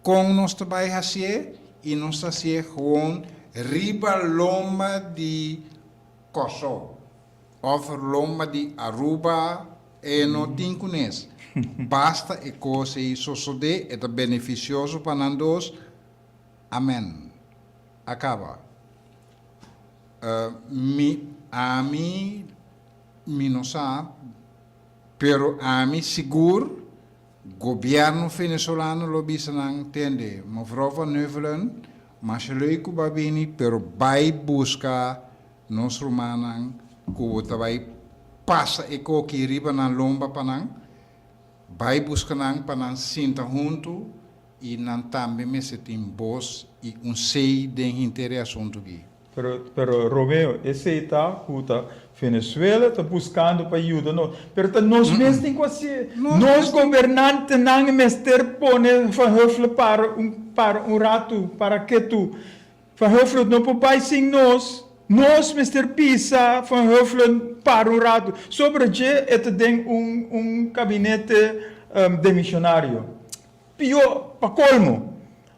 con nos ta bay hacié y nos ta hacié gewoon riba lomba di Kòrsou. Of lomba di Aruba e no tin kunes. Basta e kos ei sosodé e ta benefisioso pa nan dos. Amen. A kaba. Mi, ami, mi no sa, pero ami sigur gobièrnu venezolano lo bisa nan, tende, mevrouw van Heuvelen, masha leuk ku bo a bini, pero bai buska Nos rumannan ku bo ta bai pasa e koki riba nan lomba pa nan, bai buska nan pa nan sinta huntu i nan tambe mester tin bos i un sei den hinter e asuntu ki. Pero, pero Romeo, esei ta ku ta Venezuela ta buskando pa yuda nos, pero ta nos mes tin ku hasié. Nos gobernantenan mester pone Van Huffelen para un, para un ratu, para ketu. Van Huffelen no por bai sin nos. Nos mester bisa Van Huffelen para un ratu. Sobre dje e ta den un un kabinete demisionario. Pió pa kolmo.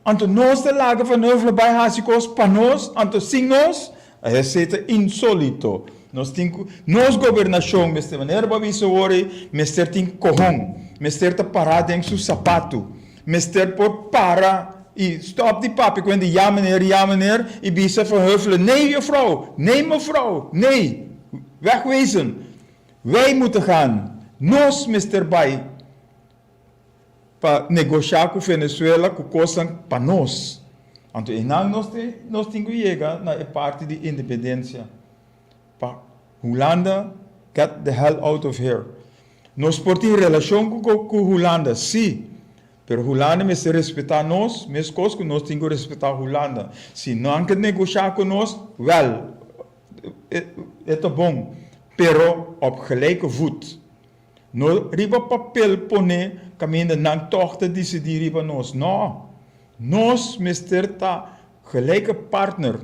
Anto nos ta laga Van Huffelen bai hasi kos pa nos, anto sin nos? Esei ta insólito. Nos tin ku, nos gobernashon mester, manera bo a bisa awor ei, mester tin kohon. Mester ta pará den su sapatu. Mester por para y stop di papia cu hende ya meneer, ya meneer y bisa Verheuvelen, nee juffrouw, nee mevrouw, nee. Wegwezen! Wij moeten gaan! Nos mester bai pa negoshá ku Venezuela ku kosnan pa nos. Anto einan nos nos tin ku yega na e parti di independensia. Pa Hulanda get the hell out of here. Nos por tin relashon ku ku Hulanda, sí, pero Hulanda mester respetá nos meskos ku nos tin ku respetá Hulanda. Si nan ke negoshá ku nos, wèl, e ta bon, pero op gelijke voet. No riba papel pone kaminda nan tòg ta disidí riba nos. Nò, nos mester ta gelijke partner,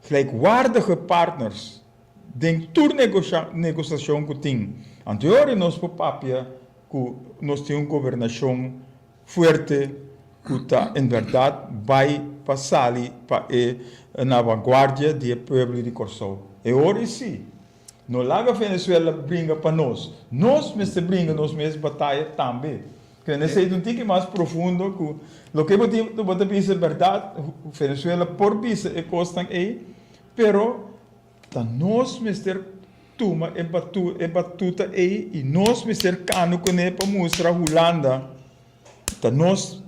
gelijkwaardige partners den tur negosiashon ku tin. Anto e ora nos por papia ku nos tin un gobernashon fuerte ku ta en bèrdat bai pa sali pa e na vanguardia di e pueblo di Kòrsou. E ora si, no laga Venezuela bringa pa nos. Nos mester bringa nos mes bataya tambe. Kende esei ta un tiki mas profundo ku loke bo tin bo ta bisa bèrdat, Venezuela por bisa e kosnan ei, pero Ta nos mester tuma e batu e batuta ei i nos mester kanu kuné pa mustra Hulanda ta nos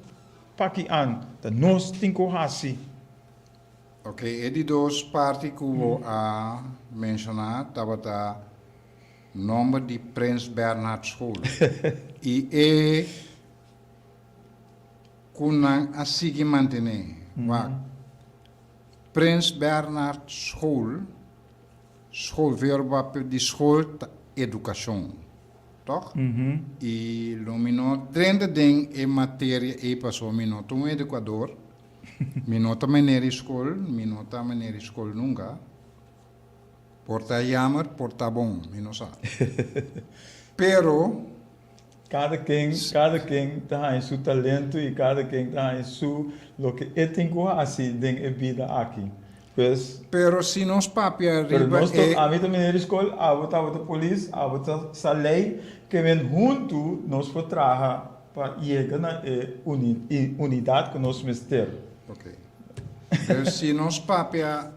paki an, ta nos tin ku hasi. Ok, e di dos parti ku bo a menshoná tabata nòmber di Prins Bernhard School i e ku nan a sigui mantené. Wak. Prins Bernhard School, school verba di school ta educacion, toch? Y lo mi no drenta den e materia ey pasobra mi no ta un educador, mi no ta meneer di school, mi no ta meneer di school nunca. Por ta jammer, por ta bon, mi no sa. Pero. Kada ken, kada ken ta haña su talento i kada ken ta haña su loke e tin ku hasi den e bida aki. Pues. Pero si nos papia Pero riba nos e. ta, ami ta meneer di skol, abo tabata polis, abo ta sa lei, ke men huntu nos por traha pa yega na e uni, unidat ku nos mester. Ok. Pero si nos papia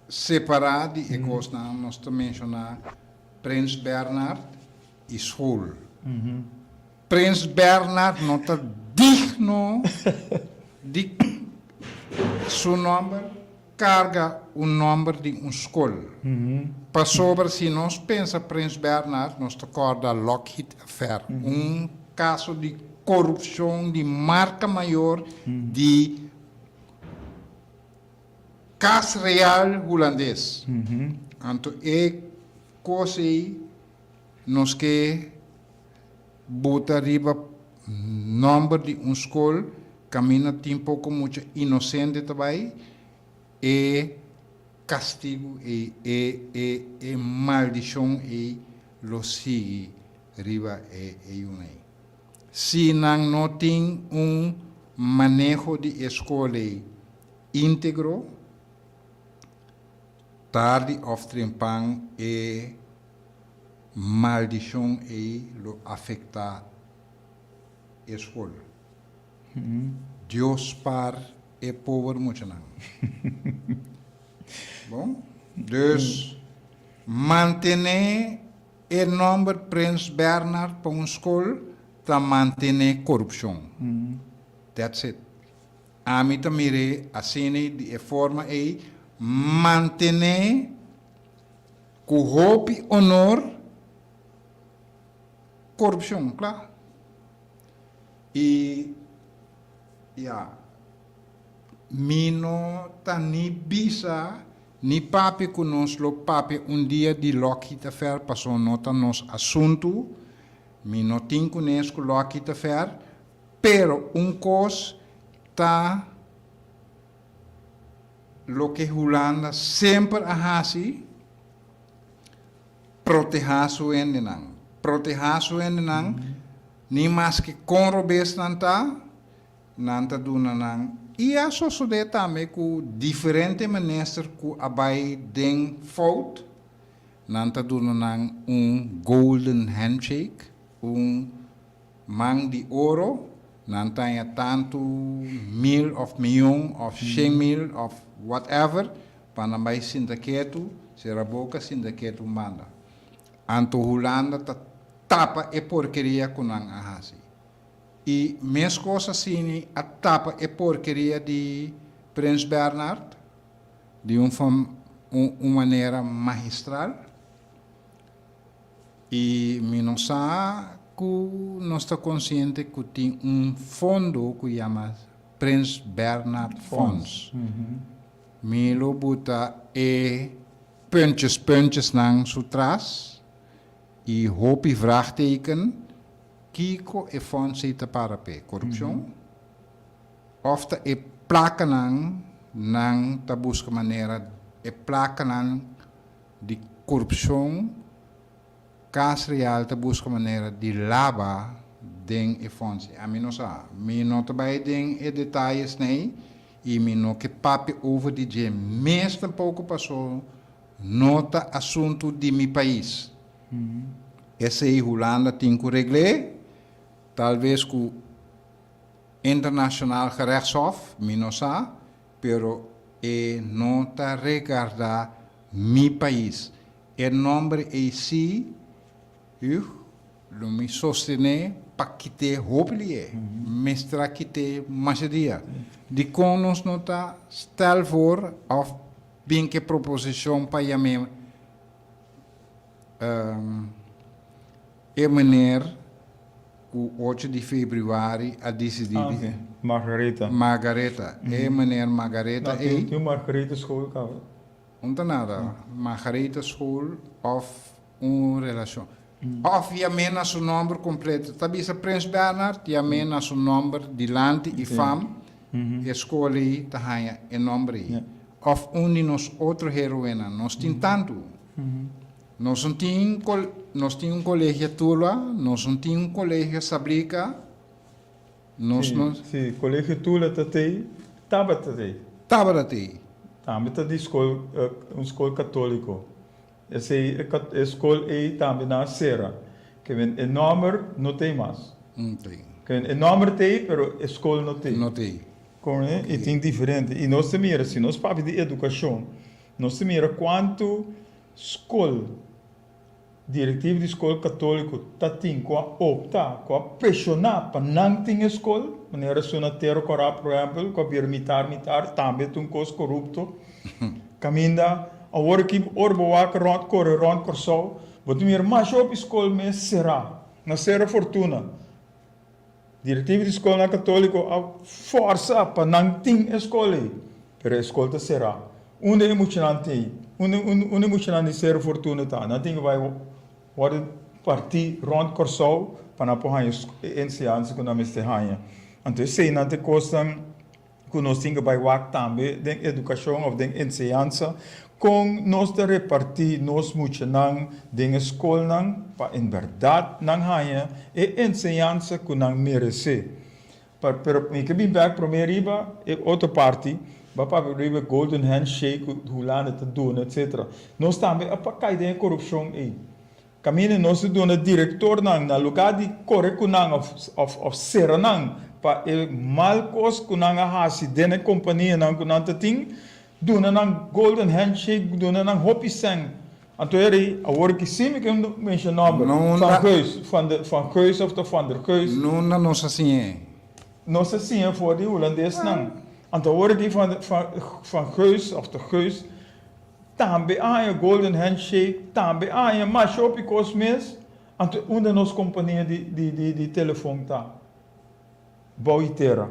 separá di e kosnan, nos ta menshoná Prins Bernhard i school. Prins Bernhard no ta digno di su nomber carga un nomber di un school. Pasobra si nos pensa Prins Bernhard nos ta corda Lockheed Affair, un caso di corupcion di marca mayor di Cas Real Hulandes. Anto e cos ey Nos ke buta riba nòmber di un skol kaminda tin poko mucha inosente ta bai, e kastigu ei, e e e maldishon ei lo sigui riba e e yunan ei. Si nan no tin un maneho di e skol ei íntegro, Tardi of trempan e maldishon ei lo afektá e skol. Dios spar e pober muchanan. Bon, dus mantené e nòmber Prins Bernhard pa un skol ta mantené korupshon. That's it. Ami ta mir'é asina di e forma ei, mantené ku hopi onor korupshon, kla. I ya, mi no ta ni bisa ni papia ku nos lo papia un dia di Lockheed Affair pasobra no ta nos asuntu, mi no tin kunes ku Lockheed Affair, Pero un kos ta loke Hulanda semper a hasi, protehá su hendenan. Protehá su hendenan, ni maske kon robes nan ta, nan ta duna nan. I a sosodé tambe ku diferente minister ku a bai den fout, nan ta duna nan un golden handshake, un. Man di oro, nan ta haña tantu mil of miyon of shen mil of whatever pa nan bai sinta ketu. Sera boka sinta ketu un banda. Anto Hulanda ta tapa e porkeria ku nan a hasi. I meskos asini a tapa e porkeria di Prins Bernhard di un un manera magistral. I mi no sa ku nos ta konsiente ku tin un fondo ku yama Prins Bernhard Fonds. Mi lo buta e puntjes puntjesnan su tras i hopi vraagteken kiko e fonds ei ta para p'e, korupshon? Òf ta e plakanan nan ta buska manera e plakanan di korupshon Kas Real ta buska manera di laba den e fonds ei? Ami no sa. Mi no ta bai den e detayes nei i mi no ke papia over di dje mes tampoko paso no ta asuntu di mi pais. Esei Hulanda tin ku regl'é, talves ku Internationaal Gerechtshof, mi no sa, pero e no ta regarda mi pais. E nomber ei sí, Hugh, lo mi sostené pa kit'é hopi lié. Mester a kit'é masha dia. Dikon nos no ta stel voor òf bin ku e proposishon pa yam'é e meneer ku ocho di febrüari a disidí di. Margaretha. Margaretha. E meneer Margaretha ei. Tin un Margaretha school kaba. Un ta nada, Margaretha school of un relacion. Of yam'é na su nomber completo. Ta bisa Prins Bernhard, yam'é na su nomber dilanti y fam, e school ei ta haña e nomber ei. Of un di nos otro heroenan. Nos tin tantu. Nos no tin nos tin un colegio Tula, nos no tin un colegio Sablika, Nos no. Si, Colegio Tula ta tei, tabata tei. Tabata tei. Tambe ta di skol, un skol katoliko. Esei, e skol ei tambe nan a sera. Ke men e nòmber no tei mas. No tei. Ke men e nòmber tei, pero e skol no tei. No tei. Kon e? I tin diferente. I nos ta mira, si nos papia di edukashon, nos ta mira kuantu skol. Direktiva di skol katóliko ta tin ku a opta, ku a preshoná pa nan tin e skol, manera su na Tero Kòrá por ehèmpel, ku a bira mitar mitar, tambe ta un kos korupto. Kaminda awor aki ora bo wak rònt kore rònt Kòrsou, bo ta mira masha hopi skol mes será, na Sera Fortuna. Direktiva di skolnan katóliko a fòrsa pa nan tin e skol ei, pero e skol ta será. Unda e muchanan tin? Unda unda e muchanan di Sero Fortuna ta? Nan tin ku bai wòrdu partí rònt Kòrsou pa nan por haña e enseñansa ku nan mester haña. Anto eseinan ta e kosnan ku nos tin ku bai wak tambe den edukashon òf den enseñansa, kon nos ta repartí nos muchanan den e skolnan pa en bèrdat nan haña e enseñansa ku nan meresé. Pero mi ke bin bèk promé riba e otro parti, bo a papia riba e golden handshake ku Hulanda ta duna etsetera. Nos tambe a kai den e korupshon ei. Kaminda nos ta duna direktornan na lugá di kore ku nan òf sera nan pa e mal kos ku nan a hasi den e kompanianan ku nan ta tin, duna nan golden handshake, duna nan hopi sèn. Anto e rei, awor ki si mi ke mensha nòmber, Van Geus, Van de, Van Geus òf ta Van der Geus. Nunda nos a siñ'é? Nos a siña for di hulandesnan. Anto awor ki Van, Van, Van Geus òf ta Geus. Tambe a haña golden handshake, tambe a haña masha hopi kos mes, anto unda nos kompania di di di telefon ta? Bou i tera.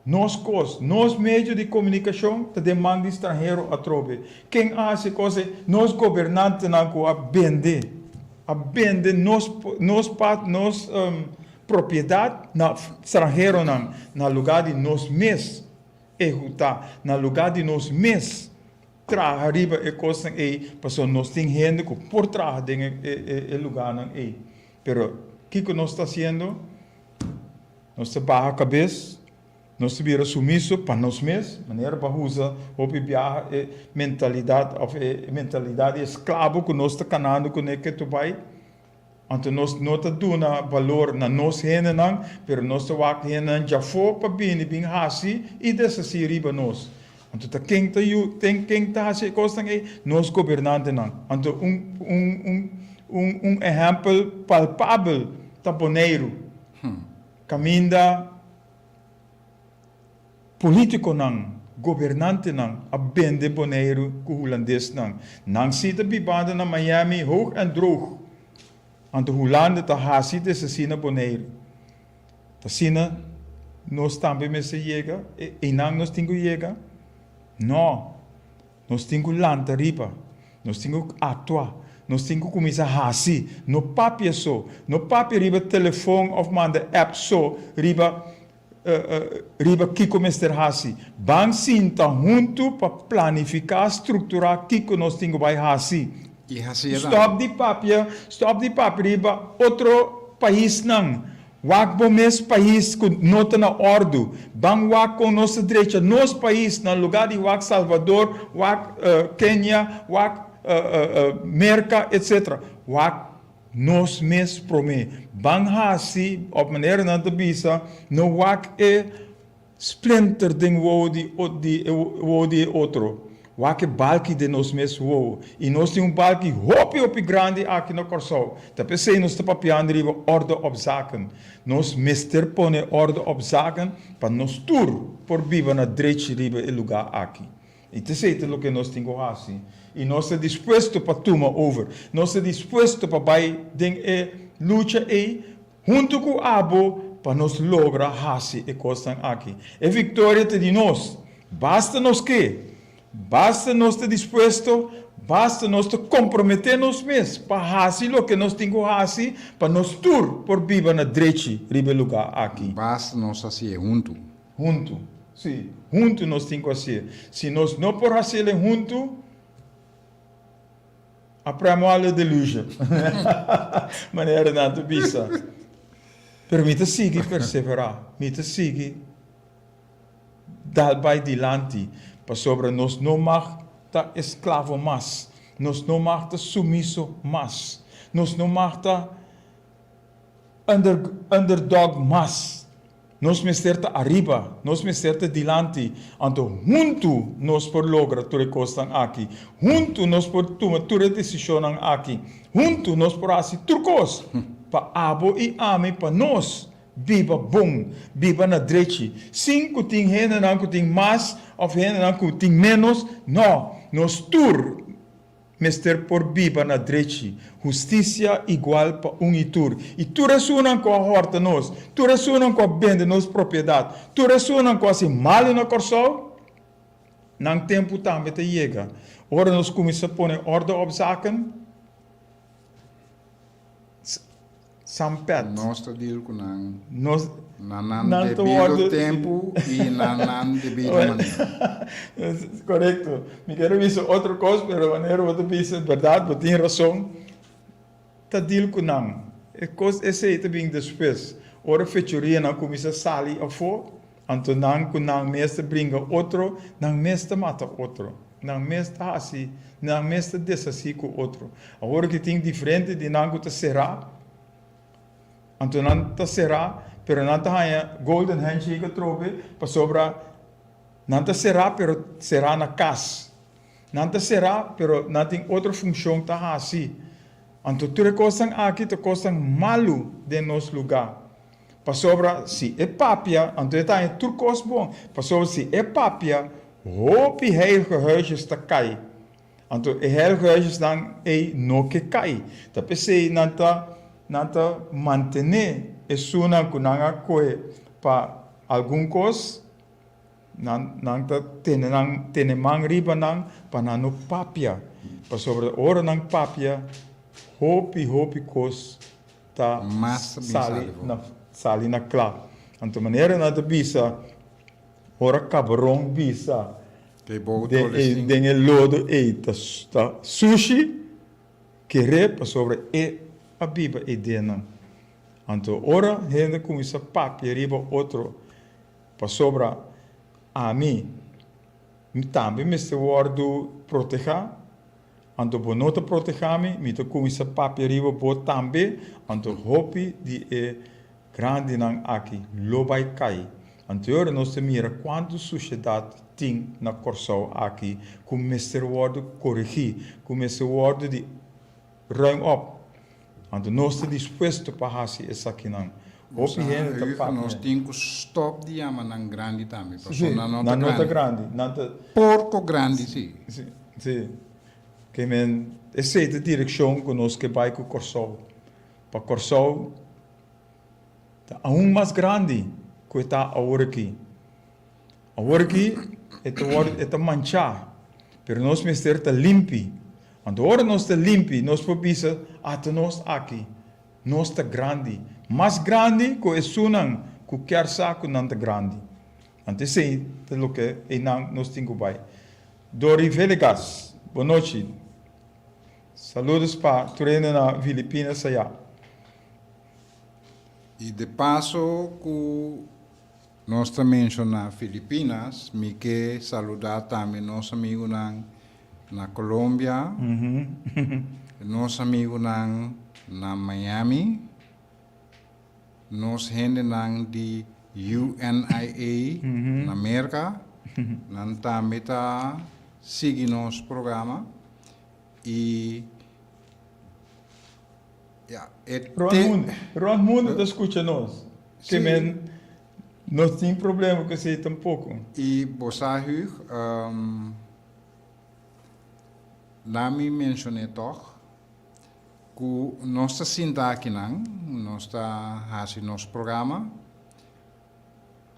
Nos kos, nos medio di komunikashon ta den man di stranhero atrobe. Ken a hasi e kos ei? Nos gobernantenan ku a bende, a bende nos nos pat nos propiedat na stranheronan na lugá di nos mes. Ehutá na lugá di nos mes traha riba e kosnan ei, pasobra nos tin hende ku por traha den e lugánan ei. Pero kiko nos ta hasiendo? Nos ta baha kabes, nos ta bira sumiso pa nos mes, manera pa usa hopi biaha e mentalidat òf e mentalidat di esklabo ku nos ta kanando kuné ketu bai. Anto nos no ta duna balor na nos hendenan, pero nos ta wak hendenan djafó pa bini bin hasi i deshasí riba nos. Anto ta ken ta yu ten ken ta hasi e kosnan ei? Nos gobernantenan. Anto un un un un un ehèmpel palpabel ta Boneiru, kaminda Politikonan, gobernantenan a bende Boneiru ku hulandesnan. Nan si ta bibando na Miami hoog en droog. Anto Hulanda ta hasi desasí na Boneiru. Ta asina nos tambe mester yega? Einan nos tin ku yega? No! Nos tin ku lanta riba. Nos tin ku aktua. Nos tin ku kuminsá hasi. No papia so. No papia riba telefon òf manda app so riba riba kiko mester hasi. Ban sinta huntu pa planifiká, strukturá kiko nos tin ku bai hasi. I hasi e Stòp di papia, stòp di papia riba otro paisnan. Wak bo mes pais ku no ta na òrdu. Ban wak kon nos ta drecha nos pais na lugá di wak Salvador, wak Kenia, wak Merka, etsetera. Wak Nos mes promé. Ban hasi, òf manera nan ta bisa, no wak e splinter den wowo di di e wowo di e otro. Wak e balki den nos mes wowo. I nos tin un balki hopi hopi grandi aki na Kòrsou. Ta p'esei nos ta papiando riba orde op zaken. Nos mester pone orde op zaken pa nos tur por biba na drechi riba e lugá aki. I t'esei ta loke nos tin ku hasi. I nos ta dispuesto pa tuma over. Nos ta dispuesto pa bai den e lucha ei huntu ku abo pa nos logra hasi e kosnan aki. E viktoria ta di nos. Basta nos ke. Basta nos ta dispuesto. Basta nos ta komprometé nos mes pa hasi loke nos tin ku hasi pa nos tur por biba na drechi riba e lugá aki. Basta nos hasié huntu. Huntu. Sí, huntu nos tin ku hasié. Si nos no por hasiel huntu, apremo al e deluge. Manera nan ta bisa. Pero mi ta sigui perseverá. Mi ta sigui dal bai dilanti, pasobra nos no mag ta esklavo mas. Nos no mag ta sumiso mas. Nos no mag ta underdog mas. Nos mester ta ariba, nos mester ta dilanti, anto huntu nos por logra tur e kosnan aki. Huntu nos por tuma tur e desishonnan aki. Huntu nos por hasi tur kos pa abo i ami, pa nos biba bon, biba na drechi, sin ku tin hendenan ku tin mas òf hendenan ku tin ménos. No, nos tur Mester por biba na drechi, hustisia igual pa un i tur. I tur esunnan ku a hòrta nos, tur esunnan ku a bende nos propiedat, tur esunnan ku a hasi malu na Kòrsou, nan tempu tambe ta yega. Ora nos kuminsá pone orde op zaken, Sampet. Nos ta deal ku nan Nos na nan nan ta debido wòrdu tempu i na nan debido manera. Korekto. Mi ker a bisa otro kos, pero manera bo ta bisa, bèrdat, bo tin rason. Ta deal ku nan. E kos esei ta bin despues. Ora fechorianan kuminsá sali afó, anto nan ku nan mes ta bringa otro, nan mes ta mata otro. Nan mes ta hasi, nan mes ta deshasí ku otro. Awor ki tin diferente di nan ku ta será, anto nan ta será, pero nan ta haña golden handshake atrobe, pasobra nan ta será pero será na kas. Nan ta será pero nan tin otro funshon ta hasi. Anto tur e kosnan aki ta kosnan malu den nos lugá. Pasobra si e papia, anto e ta haña tur kos bon. Pasobra si e papia, hopi heilige huisjes ta kai. Anto e heilige huisjesnan ei no ke kai. Ta p'esei nan ta nan ta mantené esunnan ku nan a kohe pa algun kos, nan nan ta tene nan tene man riba nan pa nan no papia. Pasobra ora nan papia, hopi hopi kos ta sali na sali na kla. Anto manera nan ta bisa ora kabaron bisa den e den e lodo ei ta ta sushi kere pasobra e a biba ei den nan. Anto ora hende kuminsá papia riba otro pasobra ami mi tambe mester wòrdu protehá. Anto bo no ta protehá mi, mi ta kuminsá papia riba bo tambe, anto hopi di e grandinan aki lo bai kai. Anto e ora nos ta mira kuantu sushedat. tin na Kòrsou aki ku mester wòrdu koregí, ku mester wòrdu di ruim op. Anto nos ta dispuesto pa hasi esakinan. Hopi hende ta papia. Nos tin ku stòp di yama nan grandi tambe, Sí, pasobra nan no ta nan no ta grandi. grandi. Nan ta. Porko grandi sí. Sí, sí. Ke men, esei ta direkshon ku nos ke bai ku Kòrsou. Pa Kòrsou ta aun mas grandi ku e ta aworakí. Aworakí e ta wòrdu, e ta manchá, pero nos mester ta limpi. Anto ora nos ta limpi, nos por bisa, Ata nos aki, nos ta grandi, mas grandi ku esunnan ku kier sa ku nan ta grandi. Anto esei ta loke einan nos tin ku bai. Dori Villegas, bonochi. Saludos pa tur hende na Filipinas ayá. I de paso ku nos ta menshoná Filipinas, mi ke saludá tambe nos amigunan na Colombia, nos amigunan na Miami, nos hendenan di UNIA na Merka, nan tambe ta sigui nos programa i ya e Rond te. mundu, rond mundu ta skucha nos. Ke Sí. men no tin problema ku esei tampoko. I bo sa Hug, la mi menshoné tòg ku nos ta sinta akinan, nos ta hasi nos programa,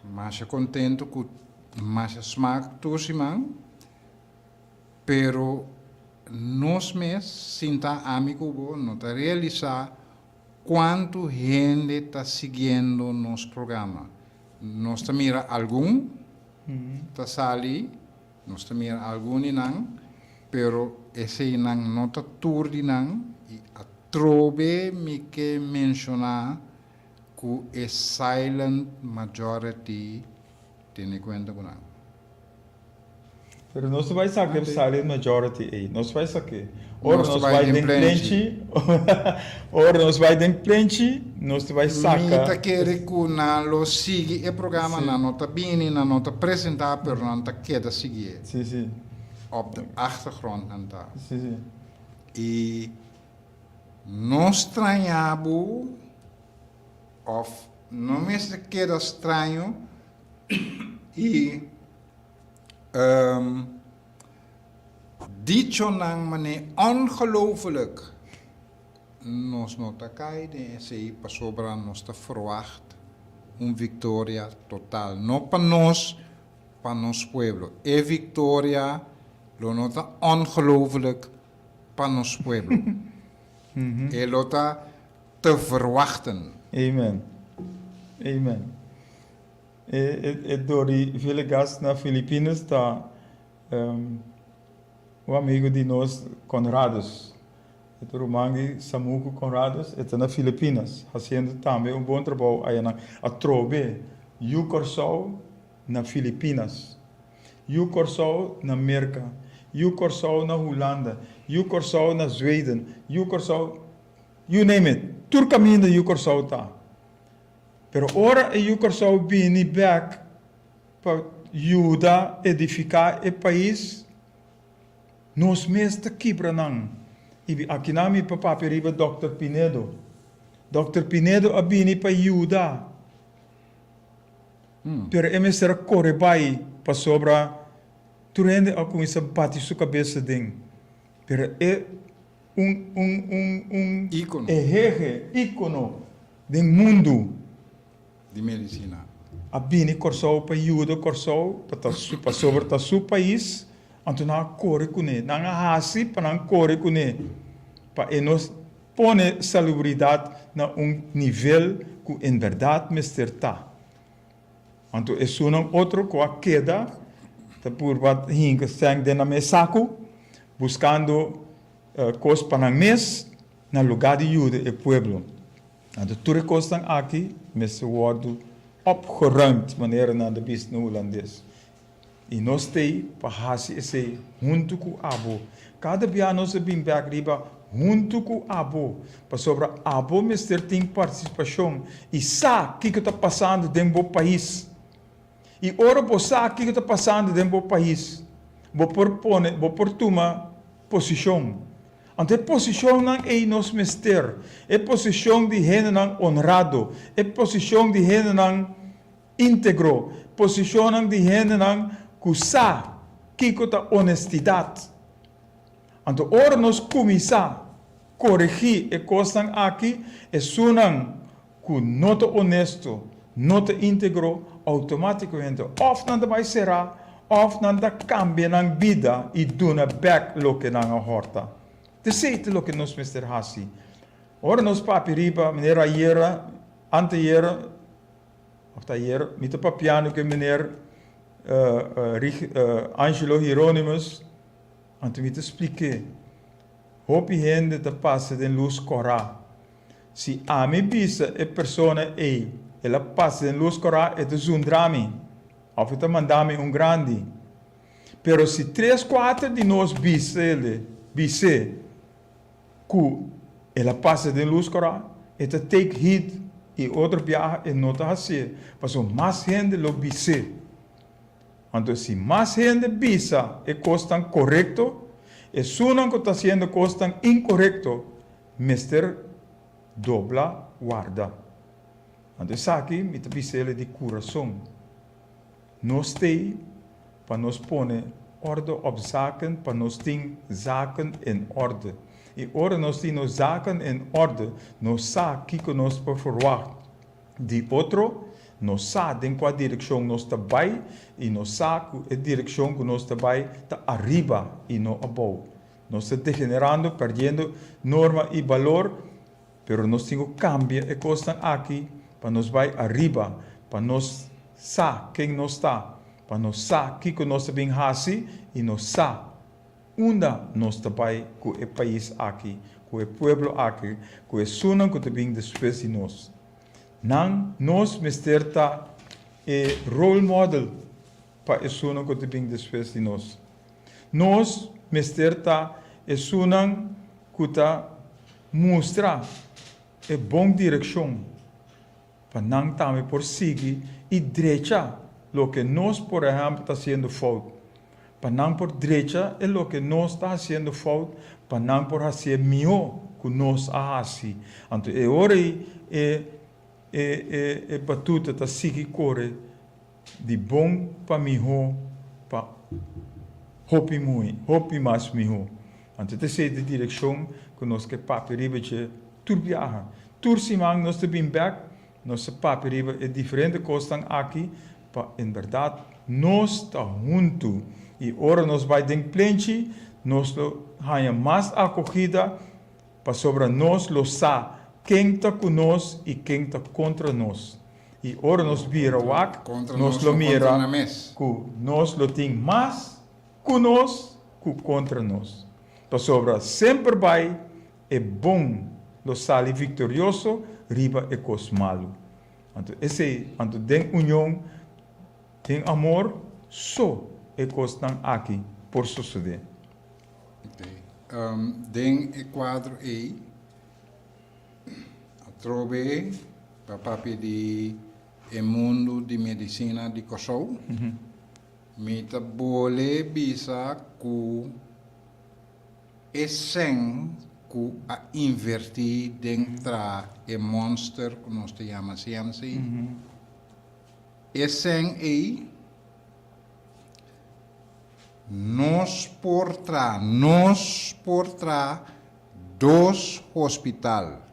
masha kontentu ku masha smak tur siman, pero nos mes sinta ami ku bo no ta realisá kuantu hende ta siguiendo nos programa. Nos ta mira algun ta sali, nos ta mira algun di nan, pero eseinan no ta tur di nan i atrobe mi ke menshoná ku e silent majority tene kuenta ku nan. Pero nos ta bai saka e silent majority ei. Nos bai sak'é. Ora Nos ta nos bai bai den den plenchi. plenchi, ora nos bai den plenchi, nos ta bai Mi saka. ta kere ku nan lo sigui e programa, Sí. nan no ta bini, nan no ta presentá, pero nan ta keda siguié. Sí, sí. Op de achtergrond nan ta. Sí, sí. I no straña bo òf no mester keda straño i Dichonan manera ongelooflijk. Nos no ta kai den esei pasobra nos ta verwacht un viktoria total, no pa nos, pa nos pueblo. E viktoria lo no ta ongelooflijk pa nos pueblo. E lo ta te verwachten. Amen. Amen. E Dori Villegas na Filipinas ta un amigo di nos Conradus. E ta ruman di Samuku Conradus, e ta na Filipinas hasiendo tambe un bon trabou ayanan. Atrobe yu Kòrsou na Filipinas, yu Kòrsou na Merka, yu Kòrsou na Hulanda, yu Kòrsou na Zweden, yu Kòrsou, you name it, tur kaminda yu Kòrsou ta. Pero ora e yu Kòrsou bini bèk pa yuda edifiká e pais, nos mes ta kibra nan. I akinan mi pa papia riba Dòkter Pinedo. Dòkter Pinedo a bini pa yuda, pero e mester a kore bai pasobra tur hende a kuminsá bati su kabes aden. Pero e un un un un Íkono. Ehehe, íkono den mundu. Di medisina. A bini Kòrsou pa yuda Kòrsou, pa ta su, pasobra ta su pais, anto nan a kore kuné. Nan a hasi pa nan kore kuné, pa e no pone salubridat na un nivel ku en bèrdat mester ta. Anto esunnan otro ku a keda ta purba hinka sèn den nan mes saku, buskando kos pa nan mes na lugá di yuda e pueblo. Anto tur e kosnan aki mester wòrdu opgeruimd, manera nan ta bisa na hulandes. I nos t'ei pa hasi esei huntu ku abo. Kada bia nos a bin bèk riba huntu ku abo, pasobra abo mester tin partisipashon i sa kiko ta pasando den bo pais. I ora bo sa kiko ta pasando den bo pais, bo por pone, bo por tuma posishon. Anto e posishonnan ei nos mester, e posishon di hendenan onrado, e posishon di hendenan íntegro, posishonnan di hendenan ku sa kiko ta onestidat. Anto ora nos kuminsá koregí e kosnan aki, esunnan ku no ta onesto, no ta íntegro, outomátikamente òf nan ta bai será òf nan ta kambia nan bida i duna bèk loke nan a hòrta. T'esei ta loke nos mester hasi. Ora nos papia riba, manera ayera, anteayera, òf ta ayera, mi ta papiando ku e meneer Angelo Hieronymus, anto mi ta splik'é, hopi hende ta pasa den lus kòrá. Si ami bisa e persona ei el a pasa den lus kòrá, e ta zundra mi òf e ta manda mi un grandi. Pero si tres kuater di nos bis'e bis'é ku el a pasa den lus kòrá, e ta take heed i otro biaha e no ta hasié, pasobra mas hende lo bis'é. Anto si mas hende bisa e kosnan korekto, esunnan ku ta hasiendo kosnan inkorekto mester dobla warda. Anto esaki mi ta bis'el di kurason. Nos t'ei pa nos pone orde op zaken, pa nos tin zaken en orde. I ora nos tin nos zaken en orde, nos sa kiko nos por ferwagt di otro, nos sa den kua direkshon nos ta bai i nos sa ku e direkshon ku nos ta bai ta ariba i no abou. Nos ta degenerando, perdiendo norma i balor, pero nos tin ku kambia e kosnan aki pa nos bai ariba, pa nos sa ken nos ta, pa nos sa kiko nos ta bin hasi i nos sa unda nos ta bai ku e pais aki, ku e pueblo aki, ku esunnan ku ta bin despues di nos. Nan, nos mester ta e role model pa esunnan ku ta bin despues di nos. Nos mester ta esunnan ku ta mustra e bon direkshon pa nan tambe por sigui i drecha loke nos, por ehèmpel, ta hasiendo fout. Pa nan por drecha e loke nos ta hasiendo fout, pa nan por hasié mihó ku nos a hasi. Anto e ora ei e e e batuta ta sigui kore Di bon pa mihó pa hopi mui, hopi mas mihó. Anto ta esei di direkshon ku nos ke papia riba dje tur biaha. Tur siman nos ta bin bèk, nos ta papia riba e diferente kosnan aki pa en bèrdat nos ta huntu i ora nos bai den plenchi nos lo haña mas akogida pasobra nos lo sa ken ta ku nos i ken ta kontra nos. I ora nos bira wak, nos lo mira ku nos lo tin mas ku nos ku kontra nos. Pasobra semper bai e bon lo sali viktorioso riba e kos malu. Anto esei, anto den union, den amor, so e kosnan aki por sosodé. Den e kuadro ei. Atrobe pa papia di e mundu di medisina di Kòrsou, mi ta bole bisa ku e sèn ku a invertí den tra e mònster ku nos ta yama CMC, e sèn ei nos por tra, nos por tra Dos hospital,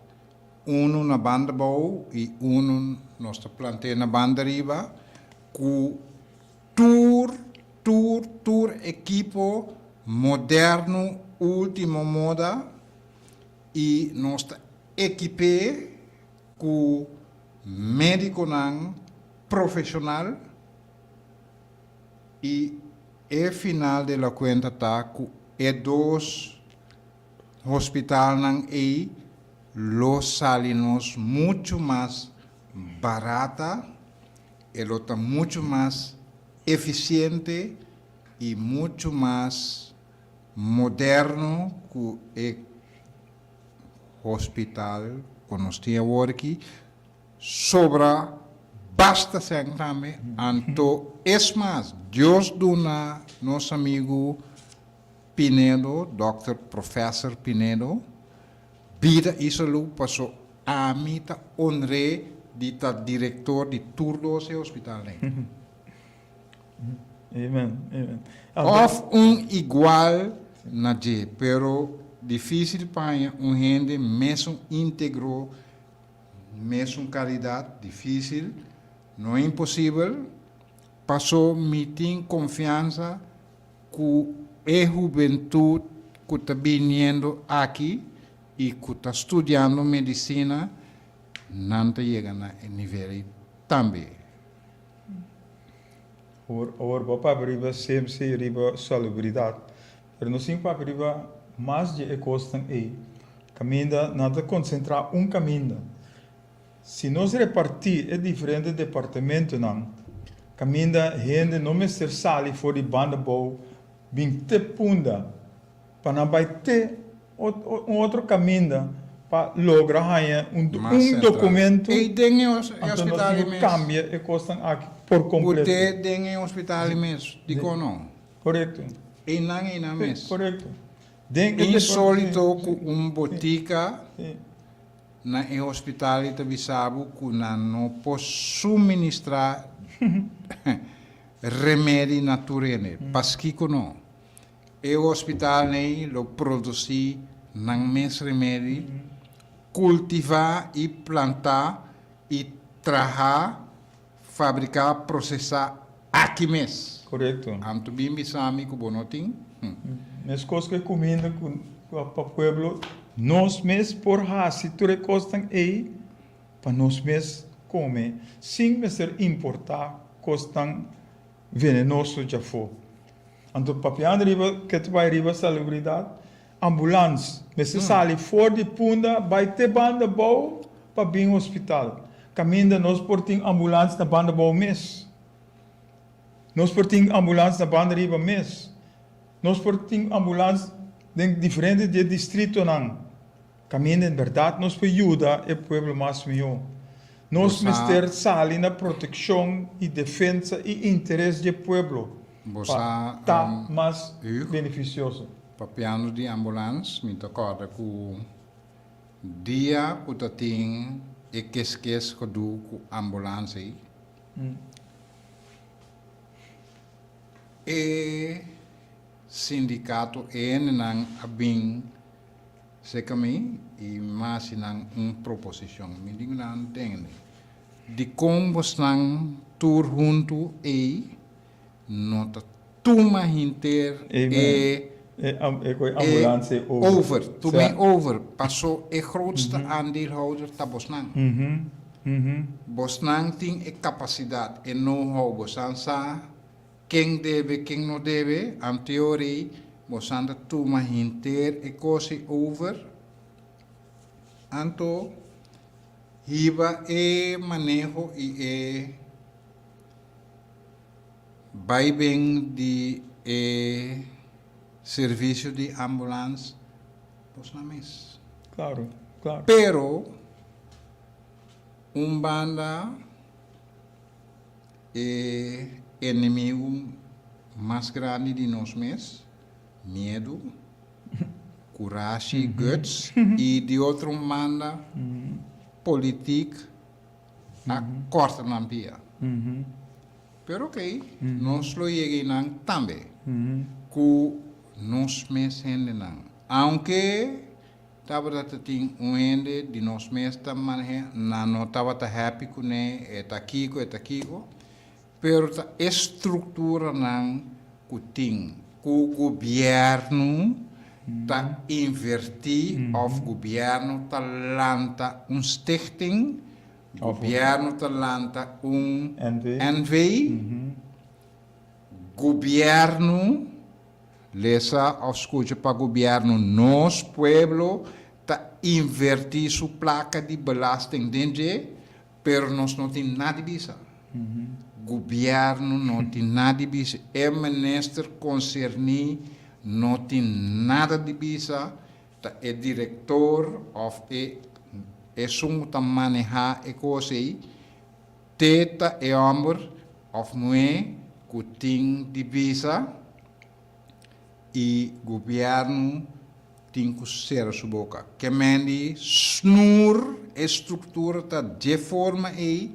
unu na banda bou i unu nos ta plantea na banda riba, ku tur, tur, tur ekipo moderno, ultimo moda i nos ta ekip'é ku médikonan profeshonal i e final de la kuenta ta ku e dos Hospitalnan ei lo sali nos muchu mas barata, e lo ta muchu mas efisiente i muchu mas moderno ku e hospital ku nos tin awor aki, sobra. basta sèn tambe. Anto es mas, Dios duna nos amigu Pinedo, Dòkter Professor Pinedo, bida i salú paso ami ta honr'é di ta direktor di tur dos e hospitalnan. Amen, amen. Of un igual na dje, pero difícil pa haña un hende mesun íntegro, mesun calidad, difícil, no imposibel, paso mi tin confiansa cu e hubentud cu ta biniendo aki y cu ta studiando medicina, nan ta yega na e nivel ei tambe. Awor, awor bo a papia riba CMC, riba salubridat, pero nos tin papia riba mas dje e kosnan ei. Kaminda nan ta konsentrá un kaminda. Si nos repartí e diferente departamentonan, kaminda hende no mester sali for di banda bou bin te Punda pa nan bai te un otro kaminda pa logra haña un Mas central. documento, Ei den e anto nos hospital tin ku mes. kambia e kosnan aki por Ku kompleto. te den e hospital mes, dikon no? Korekto. Einan einan Sí, mes. korekto. Den e Insolito sí, ku un botika sí. na e hospital i ta bisa bo ku nan no por suministrá remedi na tur hende. Paskiko no? E hospital ei lo produsí nan mes remedi, kultivá i plantá i traha, fabriká, prosesá aki mes. Korekto. Anto bin bisa mi ku bo no tin? Meskos ku e kuminda ku pa pueblo, nos mes por hasi tur e kosnan ei pa nos mes kome sin mester importá kosnan venenoso djafó. Anto papiando riba ke ta bai riba salubridat, ambulans mester sali for di Punda bai te banda bou pa bin hospital. Kaminda nos por tin ambulans na banda bou mes. Nos por tin ambulans na banda riba mes. Nos por tin ambulans den diferente di e distritonan. Kaminda en bèrdat nos por yuda e pueblo mas mihó. Nos Bo sa. mester sali na protekshon i defensa i interes dje pueblo Bo pa sa, ta mas Huug, benefisioso. papiando di ambulans, mi ta kòrda ku dia ku ta tin e keskes gedoe ku ambulans ei, e sindikato e hendenan a bin Seka mi i mi hasi nan un proposishon. Mi di ku nan, Tende, dikon bosnan tur huntu ei no ta tuma hinter e e over, tuma e over, paso e grootste aandeelhouder ta bosnan. Bosnan tin e kapasidat, e know-how, bosan sa Ken debe, ken no debe, anteori bosan ta tuma henter e kosi over, anto hiba e maneho i e baiben di e servisio di ambulans bosnan mes. Claro, claro. Pero un banda. E enemigu mas grandi di nos mes, miedu, kurashi, guts, i di otro un banda politik a kòrta nan pia. Pero okey, nos lo yega einan tambe ku nos mes hendenan. Aunke Tabata ta tin un hende di nos mes ta maneh'é, nan no tabata happy kuné, e ta kiko, e ta kiko, pero ta e strukturanan ku tin, ku gobièrnu ta invertí òf gobièrnu ta lanta un stichting, gobièrnu ta lanta un NV, gobièrnu. Lesa of scucha pa gobierno nos pueblo ta inverti su placa di belasting den dje pero nos no tin nada di bisa. Gobierno no tin nada di bisa, e minister concerni no tin nada di bisa, ta e director of e esun cu ta maneha e cos ey. Te ta e hòmber òf muhé ku tin di bisa i gobièrnu tin ku sera su boka. Ke men di snur e struktura ta dje forma ei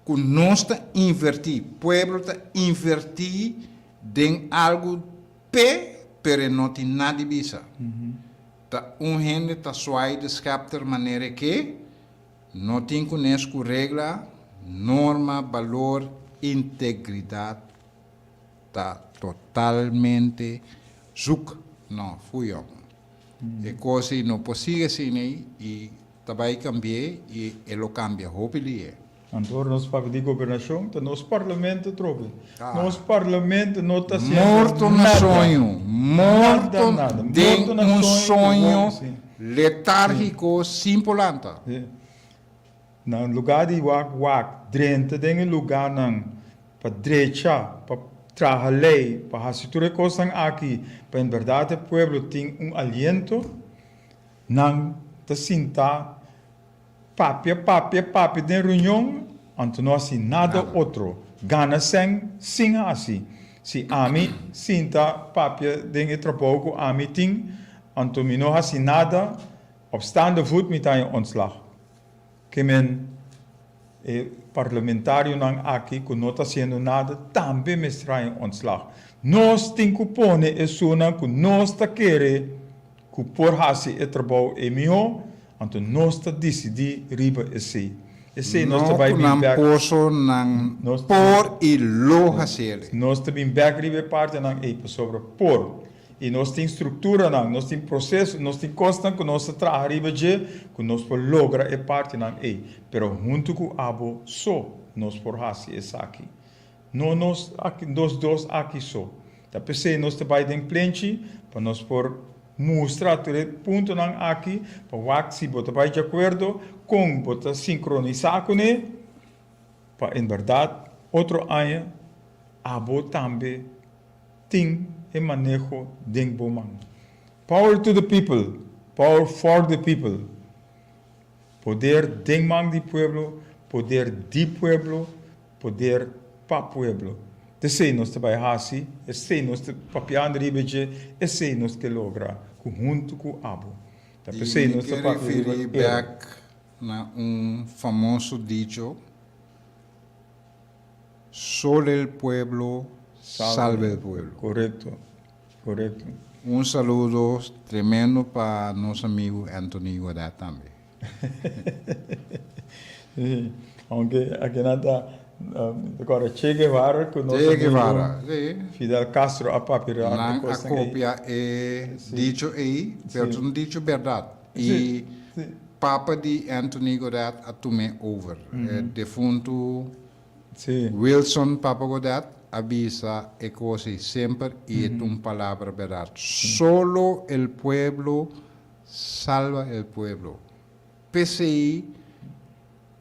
ku nos ta invertí, pueblo ta invertí den algu p'e, pero e no tin nada di bisa. Ta un hende ta swai de schepter manera e ke, no tin kunes ku regla, norma, balor, integridat ta totalmente zoek. No, fui ong. E kos ei no por sigui asina ei i ta bai kambi'é i e lo kambia hopi lihe. Anto ora nos papia di gobernashon ta nos parlamento trobe. Nos parlamento no ta haciendo Morto na nada. soño, Nada, morto nada. den Morto na un soño ku soño bo, sí. letárgiko sin por lanta. Sí. Na lugar di wak wak drenta den e lugarnan pa drecha, pa traha ley, pa haci tur e cosnan aki pa en berdad e pueblo tin un aliento, nan ta sinta Papia, papia, papia den reunion, anto no hasi nada otro. Gana sèn sin hasi. Si ami sinta papia den e trabou ku ami tin, anto mi no hasi nada, op staande voet mi ta haña ontslag. Ke men e parlamentarionan aki ku no ta hasiendo nada tambe mester haña ontslag. Nos tin ku pone esunnan ku nos ta kere ku por hasi e trabou e mihó, anto nos ta disidí riba esei. Esei nos ta No bai ku bin nan bèk. poso nan Nos por i lo hasiel. Nos ta bin bèk riba e partinan ei pasobra por. I nos tin strukturanan, nos tin proseso, nos tin kosnan ku nos ta traha riba dje ku nos por logra e partinan ei. Pero huntu ku abo so nos por hasi esaki. No nos aki, nos dos aki so. Ta p'esei nos ta bai den plenchi pa nos por mustra tur e puntonan aki pa wak si bo ta bai djakuerdo, kon bo ta sinkronisá kuné pa en bèrdat otro aña abo tambe tin e maneho den bo man. Power to the people, power for the people. Poder den man di pueblo, poder di pueblo. Poder pa pueblo. T'esei nos ta bai hasi, esei nos ta papiando riba dje, esei nos ke logra ku huntu ku abo. Ta I p'esei mi nos ta ke papia riba referí ero. bèk na un famoso dicho, Solo el pueblo salva el pueblo. Korekto, korekto. Un saludo tremendo pa nos amigu Anthony Godet tambe. Sí, aunke akinan ta recorda Che Guevara ku nos Che amigo Guevara, sí. Fidel Castro a papia riba Nan e a kosnan ei. kopia e Sí. dicho ei, pero Sí. ta un dicho bèrdat. Sí, I sí. papa di Anthony Godet a tum'é over. E defuntu Sí. Wilson Papa Godet a bisa e kos ei semper i e ta un palabra bèrdat. Solo el pueblo Salva el pueblo. P'esei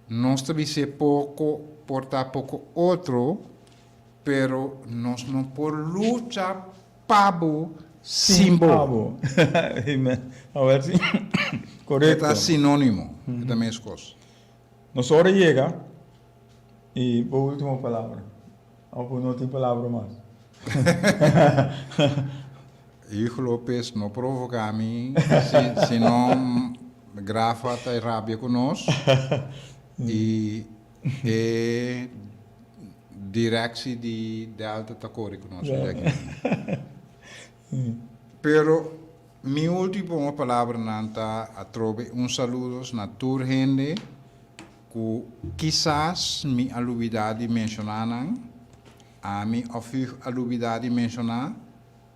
nos ta bis'é poko por ta poko otro, pero nos no por lucha pa bo sin bo. Abo. Amen. Awor si. E ta Korekto. sinónimo, e ta meskos. Nos ora yega i bo último palabra. Òf bo no tin palabra mas? Hugo Lopez no provoca mi si si no Grafa ta rabia cu nos y e directie di Delta ta core cu nos Pero mi ultimo palabranan ta atrobe un saludos na tur hende cu kisas mi a lubida di menciona nan, ami of Hugo a lubida di menciona.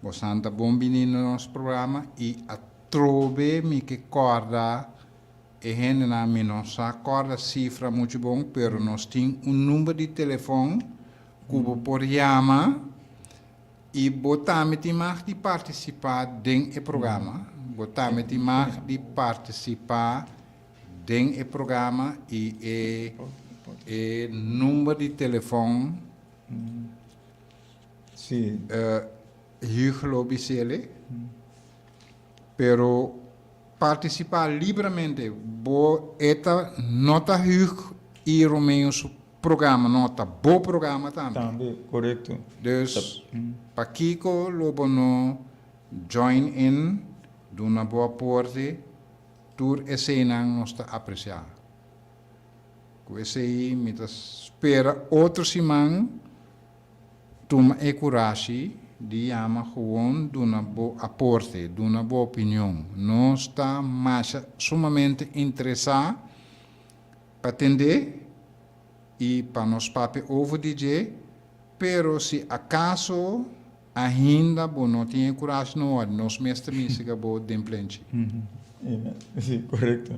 Bosan ta bon bini na nos programa y atrobe mi ke corda e hendenan, mi no sa corda cifra mucho bon pero nos tin un number di telefon cu bo por yama y bo tambe tin mag di participa den e programa, bo tambe tin mag di participa den e programa y e e number di telefon. Sí. Hugo lo bisele, pero participá libramente. Bo e ta no ta Hugo i Romeo su programa no, ta bo programa tambe. Tambe, korekto. Dus, pakiko lo bo no join in, duna bo aporte, tur eseinan nos ta apresiá. Ku esei mi ta spera otro siman tuma e kurashi di yama gewoon duna bo aporte, duna bo opinion. Nos ta masha sumamente interesá pa tendé i pa nos papia over di dje, pero si akaso ainda bo no tin e kurashi no wòrdu, nos mes ta misiga bo den plenchi. Sí, korekto.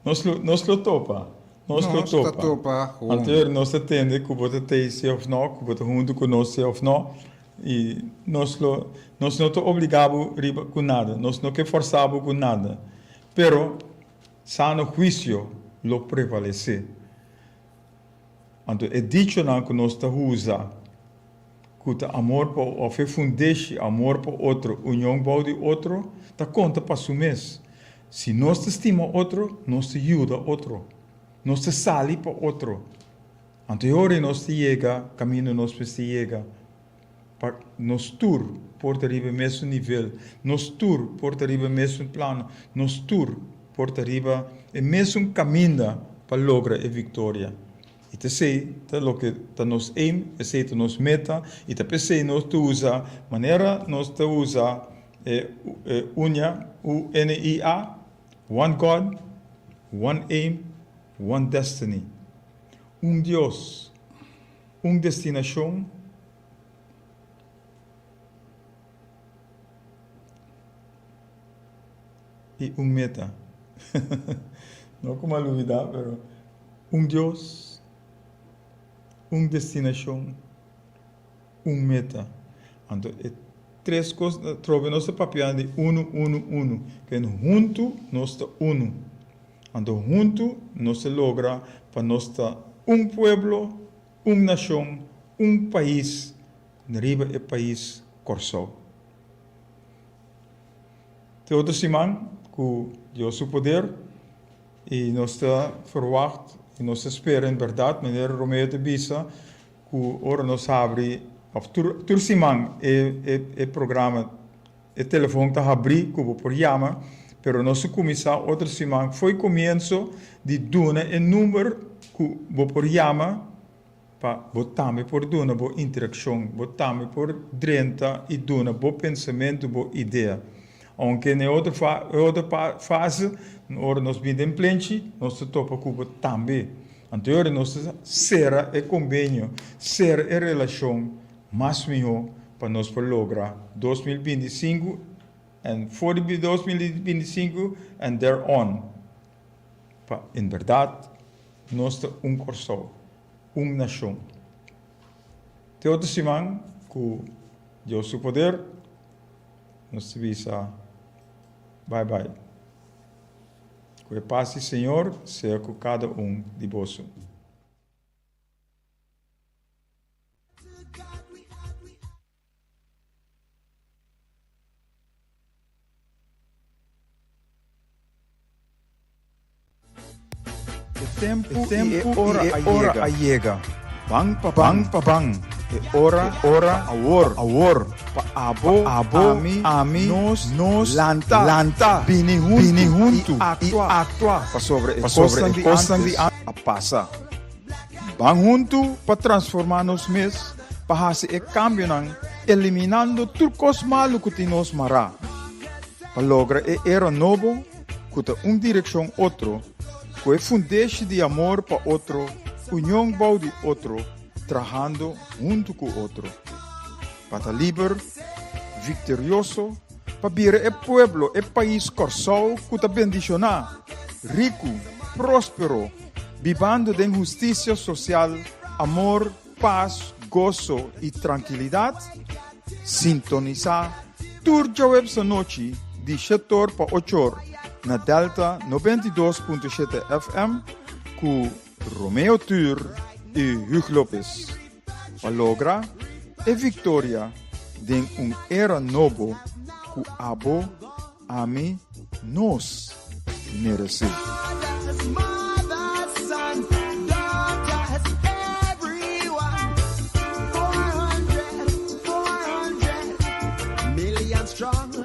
Nos lo, nos lo topa. Nos lo Nos ta topa. topa gewoon. Anto nos ta tende ku bo ta tei si òf no, ku bo ta huntu ku nos si òf no. I nos lo, nos no ta obligá bo riba ku nada. Nos no ke fòrsá bo ku nada. Pero sano huisio lo prevalesé. Anto e dichonan ku nos ta usa ku ta amor pa òf e fundeshi amor pa otro, union bou di otro, ta konta pa su mes. Si nos ta stima otro, nos ta yuda otro. Nos ta sali pa otro. Anto e ora ei nos ta yega kaminda nos mester yega pa nos tur por ta riba e mesun nivel, nos tur por ta riba e mesun plano, nos tur por ta riba e mesun kaminda pa logra e viktoria. I ta esei ta loke ta nos aim, esei ta nos meta, i ta p'esei nos ta usa manera nos ta usa e unia, U-N-I-A, One God, One Aim, One Destiny. Un Dios, un destinashon i un meta. No ku mi a lubidá, pero un Dios, un destinashon, un meta. Anto e tres kos trobe nos ta papiando di unu, unu, unu. Ken huntu nos ta unu. Anto huntu nos ta logra pa nos ta un pueblo, un nashon, un pais riba e pais Kòrsou. Te otro siman ku Dios su poder i nos ta ferwagt i nos ta spera en bèrdat manera Romeo ta bisa ku ora nos habri òf tur tur siman e e e programa e telefon ta habrí ku bo por yama pero nos ta kuminsá otro siman fo'i komienso di duna e number ku bo por yama Pa bo tambe por duna bo interakshon, bo tambe por drenta i duna bo pensamentu, bo idea. Ounke na e otro e otro fase, ora nos bin den plenchi, nos ta topa ku bo tambe. Anto e ora nos ta sera e kombenio, sera e relashon mas mihó pa nos por logra 2025 en for di 2025 en there on. Pa en bèrdat nos ta un Kòrsou, un nashon. Te otro siman ku Dios su poder nos ta bisa bai bai. Ku e pas di Señor sea ku kada un di boso. E tempu i e ora a yega. Ban pa ban, pa ban. E ora, ora, awor, awor. Pa abo, abo, ami, ami, nos, nos, lanta, lanta, bini huntu, bini huntu, i aktua, pasobra e kosnan di antes a pasa. Ban huntu pa transformá nos mes pa hasi e kambionan eliminando tur kos malu ku tin nos mará, pa logra e era nobo ku ta un direkshon otro, ku e fundeshi di amor pa otro, union bou di otro, trahando huntu ku otro. Pa ta liber, viktorioso, pa bira e pueblo, e pais Kòrsou ku ta bendishoná, riku, próspero, Bibando den hustisia sosial, amor, pas, goso i trankilidat, sintonisá tur djaweps anochi di shetor pa ochor na Delta 92.7 FM ku Romeo Tuur i Hugh Lopez pa logra e viktoria den un era nobo ku abo Ami, nos meresé. strong.